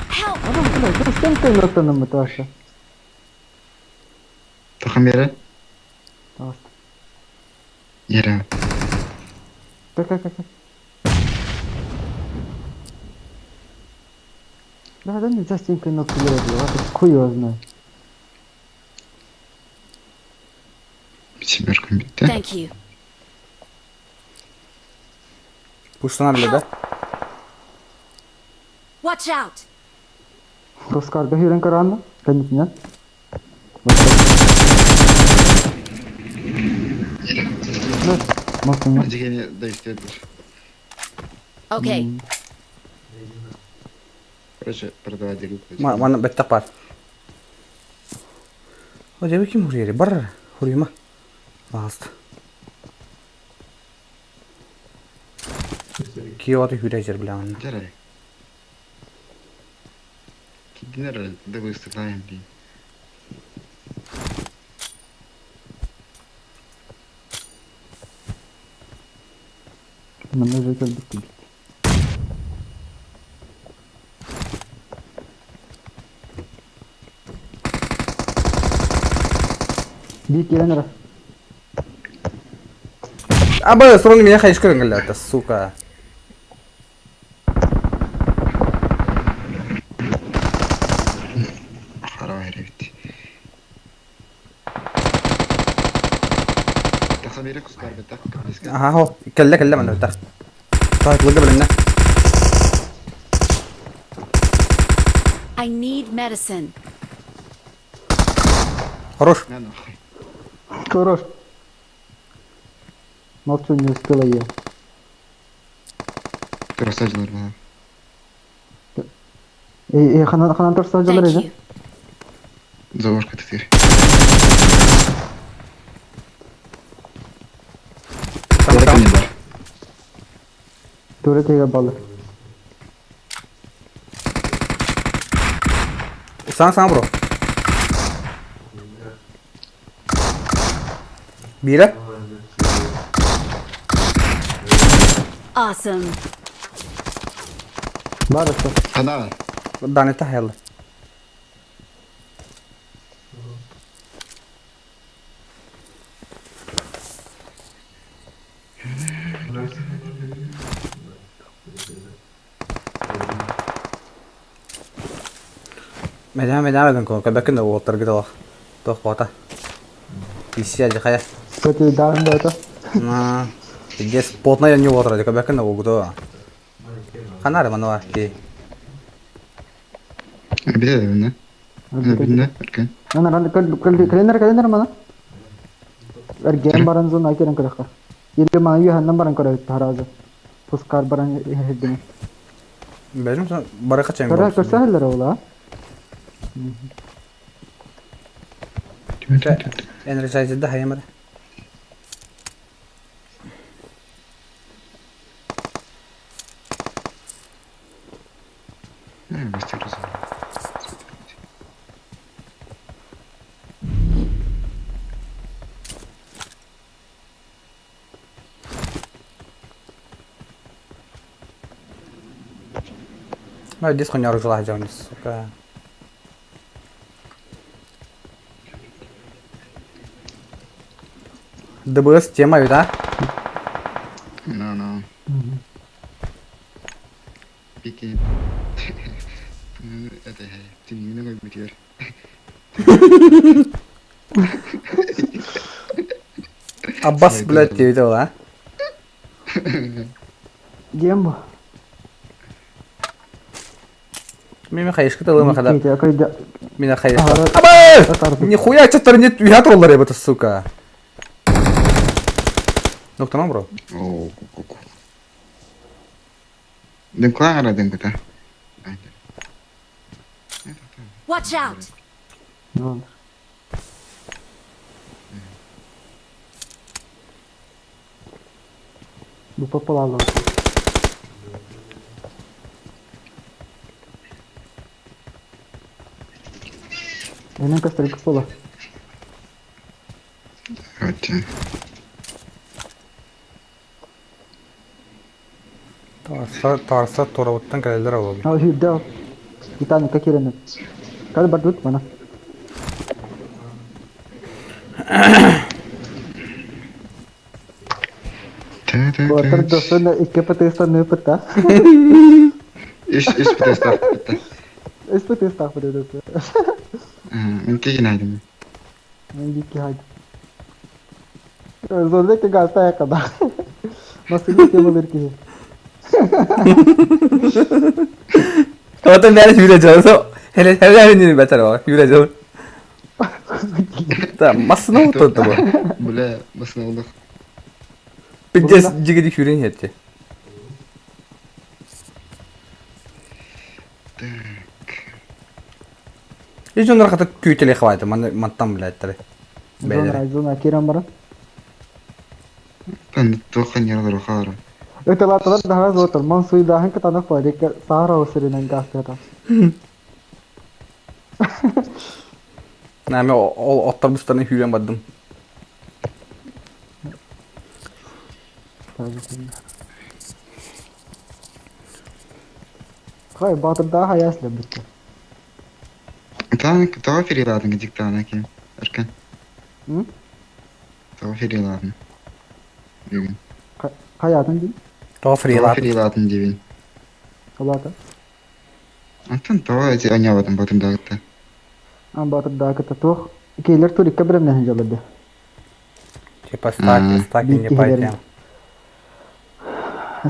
Help! Стенка лотоном это вообще. Тохан бері. Пожалуйста. Yere. Как, как, как? Да, да нельзя стенкой ногти делать, а хуй его знает. Семеркам bitti. Thank you. Пуштана бile да? Watch out! Тоскарга киирэн көрөөннө, кэнникинэн. Малтыҥҥа. Дьигени дайстедыр. Okay. Короче, продавать дегу. Манна бэттэх бар. О, дьэби ким хуруйари? Бар, хуруйма. Пожалуйста. Киоты хүрэ жер билэҕин. Дьэрэ. Кидинер да выступаем, блин. Манна уже кэлбит Биир киирэн эрэ. Аба, сорон меня хайышка кэллэ, сука. Хараҕа эрэбит. Тахса биэри кустарбыта. Аха, хо, кэллэ кэллэ манна бытах. Таһытлыга билиннэ. I need medicine. Хорош. Хорош. Молчу, не успела я. Турсажылар баа. Э, ханан ханан турсажылар Thank эди. you. Заборка теперь. Тура теге балы. Саҥа саҥа бро. Биирэ. Awesome. Барысы. Хана. Данета хайалла. Мэдээ мэдээ гэн кон кабакын уолтар гидала. Тох бота. Исия жахая. Кстати, даан да это. На. Здесь потная не уолтар кабакын угдо. Ханара мануа ки. Биле да Биле, эркен. Нана ран календар календар мана. Эрген баран зон айкерен көрөккө. Или мана юханнан баран көрөбүт таразы. Пускар баран хеддине. Бәжим бары качан. Көрө көрсө ола. Energizer хайамар. Ну, диско не оружила, сука. ДБС тема ведь, а? No, no. Пики. Это ты не могу быть Аббас, блядь, ты видел, а? Гембо. Мимо хайышка тылыма хада. Меня хайышка. Аба! Нихуя, что-то не я троллер, это, сука. Ну, кто нам, бро? О, ку-ку. Дым дым Watch out! Бу попало. Энен кастырык пола. Короче. Тарса, тарса, торауттан кэлэлэр ол. Ал хүрдэ. Титаника киренеп. Кал бардут мана. Батыр досына икки ПТС-тан ыпыта. Иш иш ПТС тахпыта. Үс ПТС тахпыта. Мен кигин айдым. Мен бикки хайдым. Зордеки гаста якада. Насыйны темалыр ки. Оттон бэйэ сүүрэ дьон. Hele hele hele бэтэр бар. Сүүрэ дьон. Та массына утутtu бу. Бля, басына олох. Пиздец жигиди сүүрэн хетти. И дьоннор хата күүтэле хвайты мантан блядь. Зона, зона кирен баран. Тан туохха ньаралар хаара. Ытылаатылар даһа зотор. Ман суйдааһын кытанах барика саара осырынан гаастыата. Наме ол оттар быстарын сүүрэн бардым. Хай батырда хаяс лебитте. Таан тоҕо фриладын диктана ким? Өркөн. М? Тоҕо фриладын? Бүгүн. Хаятын дии. Тоҕо Тоҕо фрилат. фриладын диибин. Олата. Антон тоҕо эти аньаабатын батырдаагытта. Ан батырда кыта туох. Кейлер турикка биремнен жалады. Типа стаки, стаки не Битти пойдем.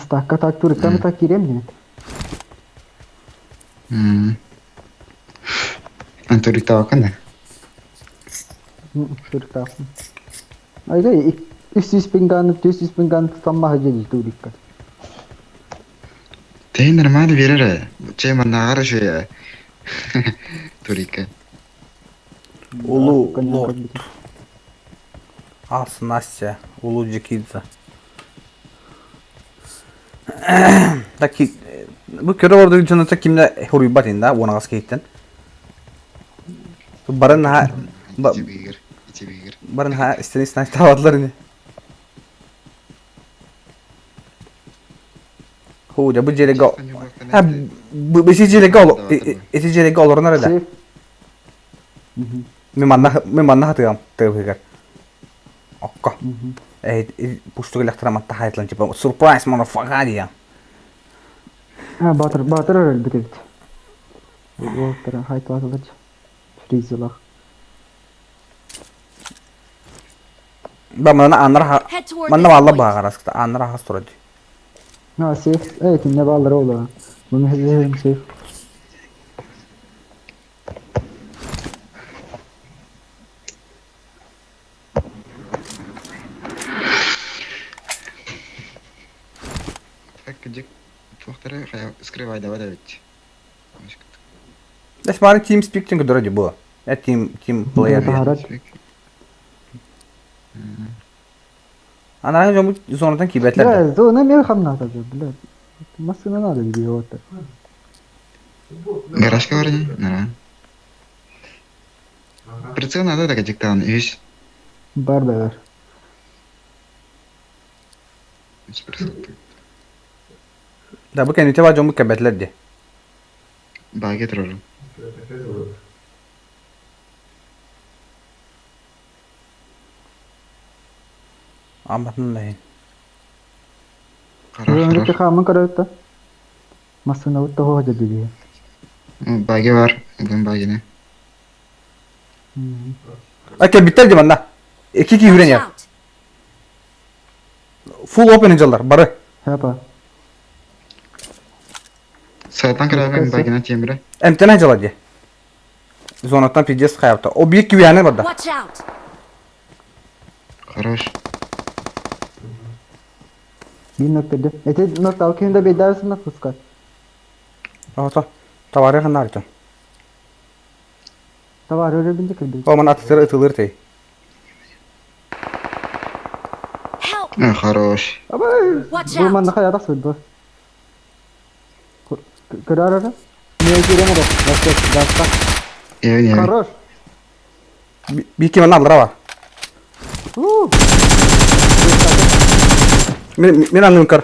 Стакка так турикка мы так кирем нет. Антон да? Турикка. Айда 300 пинган, 400 пинган тамма хажы турикка. Ты нормально верere. Че маннагара шуя. Турика. Улу лорд. Ас Настя, Улу Джикидзе. Таки бу көрө орду жоното кимне хуруйбат инда уонагас кейттен. Барын ха Ичибигер. Ичибигер. барын ха истени снайп тавадлар ини. Ху да бу жереге Ha бу бу жереге ол эти жереге олорунар да. Мен манна мен манна хатыгам тыгыгар. Окко. Э пуштуга лахтара хайтлан типа surprise motherfucker я. Ha батыр батыр өрөл битебит. Уоттара хайталатылар. Фризелах. Ба манна аннар Head toward манна this валла point. багарас аннар хас турады. Ha сейф. Evet ne bağları ola. Bunu hızlı сейф. Так, дик. Туохтары хая скрывай давай давай. Дес мары team speak тинг дороди было. Я team team player. Тахарат. Аннар жому зонадан кибетлер. Да, зона мер хамната же, блядь. Машина надо где вот. Гаражка бар не? Нара. Прицел надо так диктан. Иш. Бар да бар. Да бу кените ба жому кебетлер ди. Багет роль. Аматын лайын. Хорош, Зона хорош. хамын каратта. Машина вот того же диди. Баги бар. Бүгін багини. А кебиттер ди манна. Эки ки хүрен Watch я. out! Full open жалар бары. Хапа. Сайтан кірәмен багина темірі. Эмтена жала ди. Зонаттан пиздец хаябта. О бир кибияне барда. Watch out! Хорош. Bir noktada. Ete nokta alkında bedarsın da fuskar. Ото. Товары ханар Товар öyle bindi kırdı. О ман атытыр ытылыр тей. Help! А, хорош. Абай. Watch Bu out! manna hayata sürdü. Kırar ara. Ne giremedi. Başka başka. Евен, евен. Хорош. Бир ким аллара бар. Уу. Мен мен аңын кар.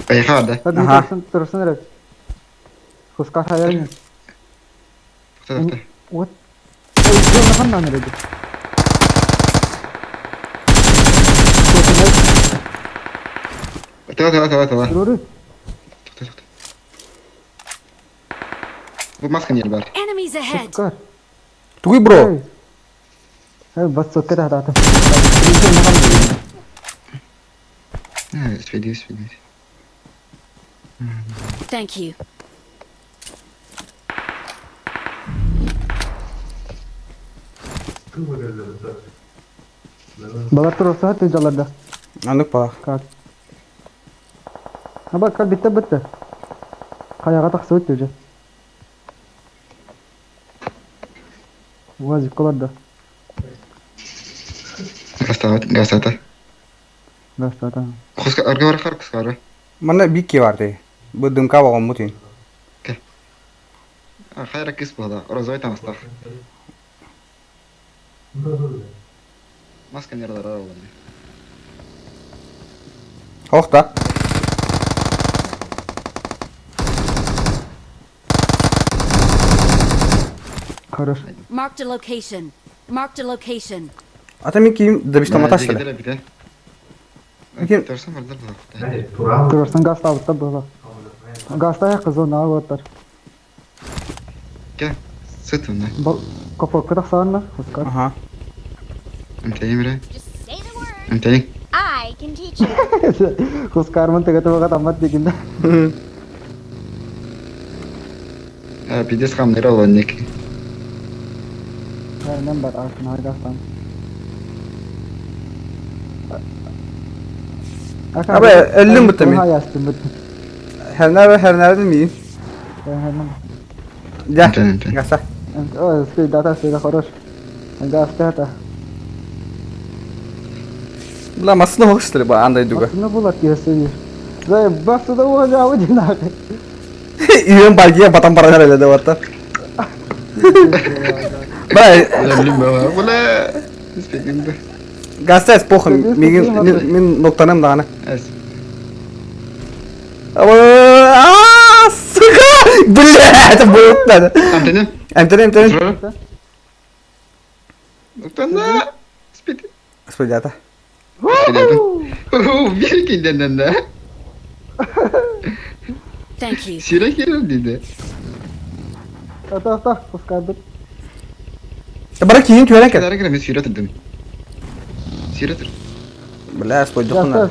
Байха да. Hadi Aha. dursun dursun evet. Fuskar hayal. Тоқта, тоқта. What? Ой, зона ханна nerede? Тыла, тыла, тыла, тыла. Doğru. Тоқта, тоқта. Бұл маска не бар. Enemies ahead! Fuskar. Тугуй бро. Hey, bas sokker hatata. Сведи, сведи. Thank you. Балар туруорсаһа сылдьаллар да. Оннук баар. Как? Аба кал bitti bitti. Хайаҕа тахсыбыт уже. УАЗик олордо. Гастаабат, гастаата. Гастаата. Хуска арга бар хар кускары. Манна бикки бар дии. Бу дымка боҕоммут ин. Хайра кыс буола, розовый таҥастаах. Маска нердара олорду. Ох да. Хорош. Marked a location. Marked a location. Ата мин киим дабиштаматаш эле. Ким? Турарсан гастаабыттар буола. Гастаа кызыл наа буоттар. Кэ, сытына. Копокка тахсаанна, Оскар. Аха. Ынтайым Ынтайын. I can teach you. Хускармын тыгы таммат дегенде. Пиздец хамныр олонник. Мен бар артын гастан. Аба өллүм бутта мин. Хернер хернер мин. Да. Гаса. О, спи, дата всегда хорош. Гаста Бла маслы хоштыр ба андай дуга. Масыны булат кесеyi. Зай басы да уға динак. Үйен баргия батан баранар эле деп атта. Бра, Бла, спекинде. Гастес похуй, мин мин ноктаным даганы. А, сука! Бля, это было надо. Амтенем. Амтенем, амтенем. Ноктана. Спит. Спидята. Бир кинден да. Thank you. Сирек керем диде. Ата ата, Оскар Бара кийин түөрен кел. Кедары кирем сүйрөт дим. Сүйрөт. Бля, спой духуна.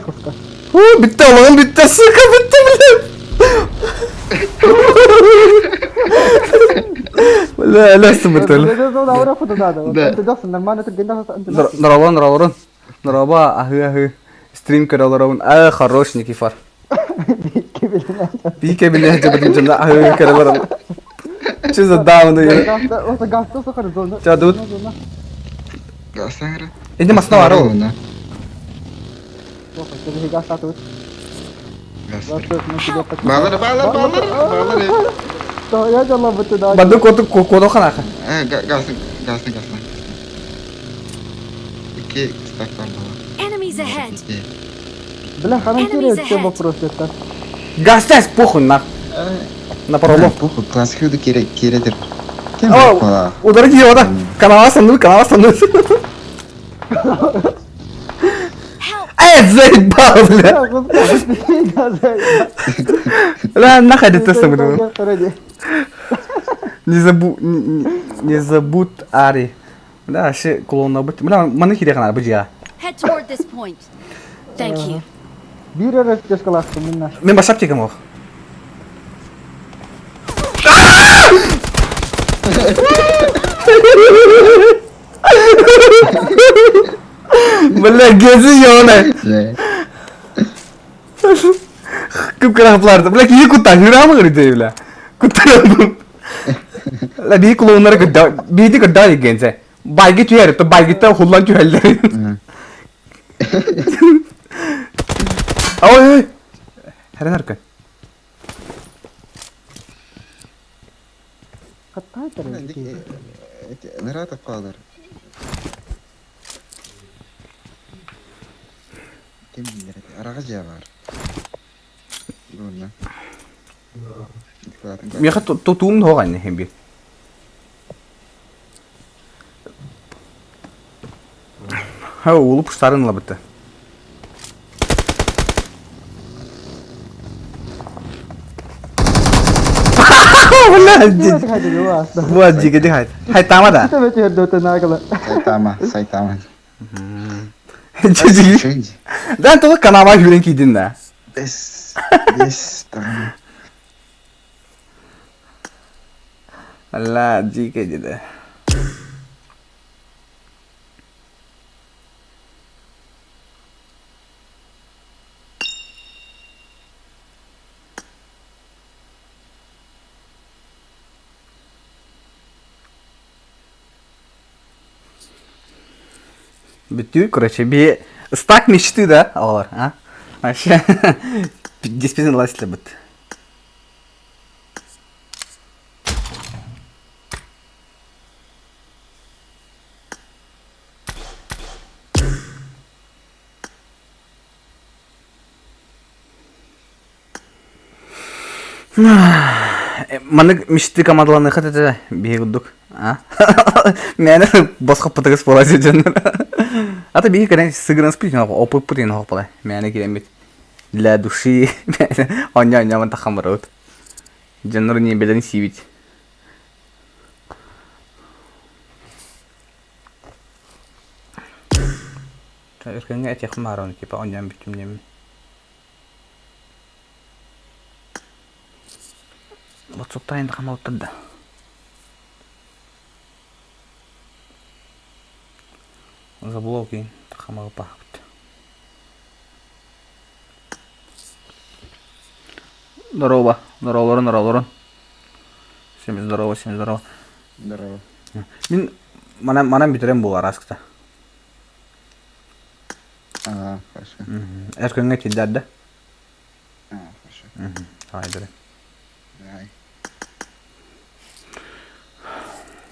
Ху, битте оğlum битте, сука, битте, бля. Бля, ләсім бітті. Нұралан, нұралан. Нұраба, ахы, ахы. Стрим көрелерін. А, хорош, Никифор. Бике биле жабытын жында ахы көрелерін. Че за дауны? Че, дуд? Инде масына бар ол. Балар, балар, балар, балар. Баду коту кодо ханаха. Гасын, гасын, гасын. Ики стак бар бала. Enemies ahead. Бля, ханан керек вопрос это. Гастес похуй на. На пароло. Похуй, классикада керек, кередир. О, удар кие ода. Канала санды, канала санды. Эй, заебал, бля. Бля, нахуй это сам Не забудь, не забудь Ари. Бля, вообще клоун бит. Бля, маны кире гана бу жа. Head toward this point. Thank you. Бир эрес тешкаластым минна. Мен башап тегем ох. Бля, гези ёне. Кып кырапларды. Бля, кие кута, хүрама гырды, бля. Кута. Бля, би клоуннары гыдда, биди гыдда дегенсе. Байги түһэр, то байгиттен хуллан түһэллэр. Ой, ой. Хәрен арка. Нырата калар. Ким билер, арага жа бар. Буна. Меха тутуум хоған хем би. Ха, улу пуштарын лабытты. Бля, Вот, диге дихайт. Хайтама да. Сайтама, сайтама. Да, только канава хүрен кийдин да. Бес. Биэс даҕаны. Алла, дьиикэй деді. Бүтүү, короче, би стак мечты, да, алар, а? Вообще, действительно ластили бит. Маннык мечты командаланыхат этэ биһи курдук. А? Мээнэ босхо пытыгыс буола сылдьаннар. Ата биһи кэлэн сыгыран спит опыппыт иһин оһох Мээнэ киирэммит для души оонньоо-оонньоомон таххан барабыт. Дьоннор ньиэбэлэрин сиибит. Өркөҥҥө этиэхпин баҕарабын типа оонньоон бүттүм диэммин. Ватсаптан хамалыттар да. Заблокин хамалыппаахпыт. Здорово, здорово, здорово. Всем здорово, всем здорово. Здорово. Мин манан манан бүтэрэн буолар аскыта. Ага, хорошо. Эркөҥҥө тиэрдэр да? А, хорошо. Давай, бери. Давай.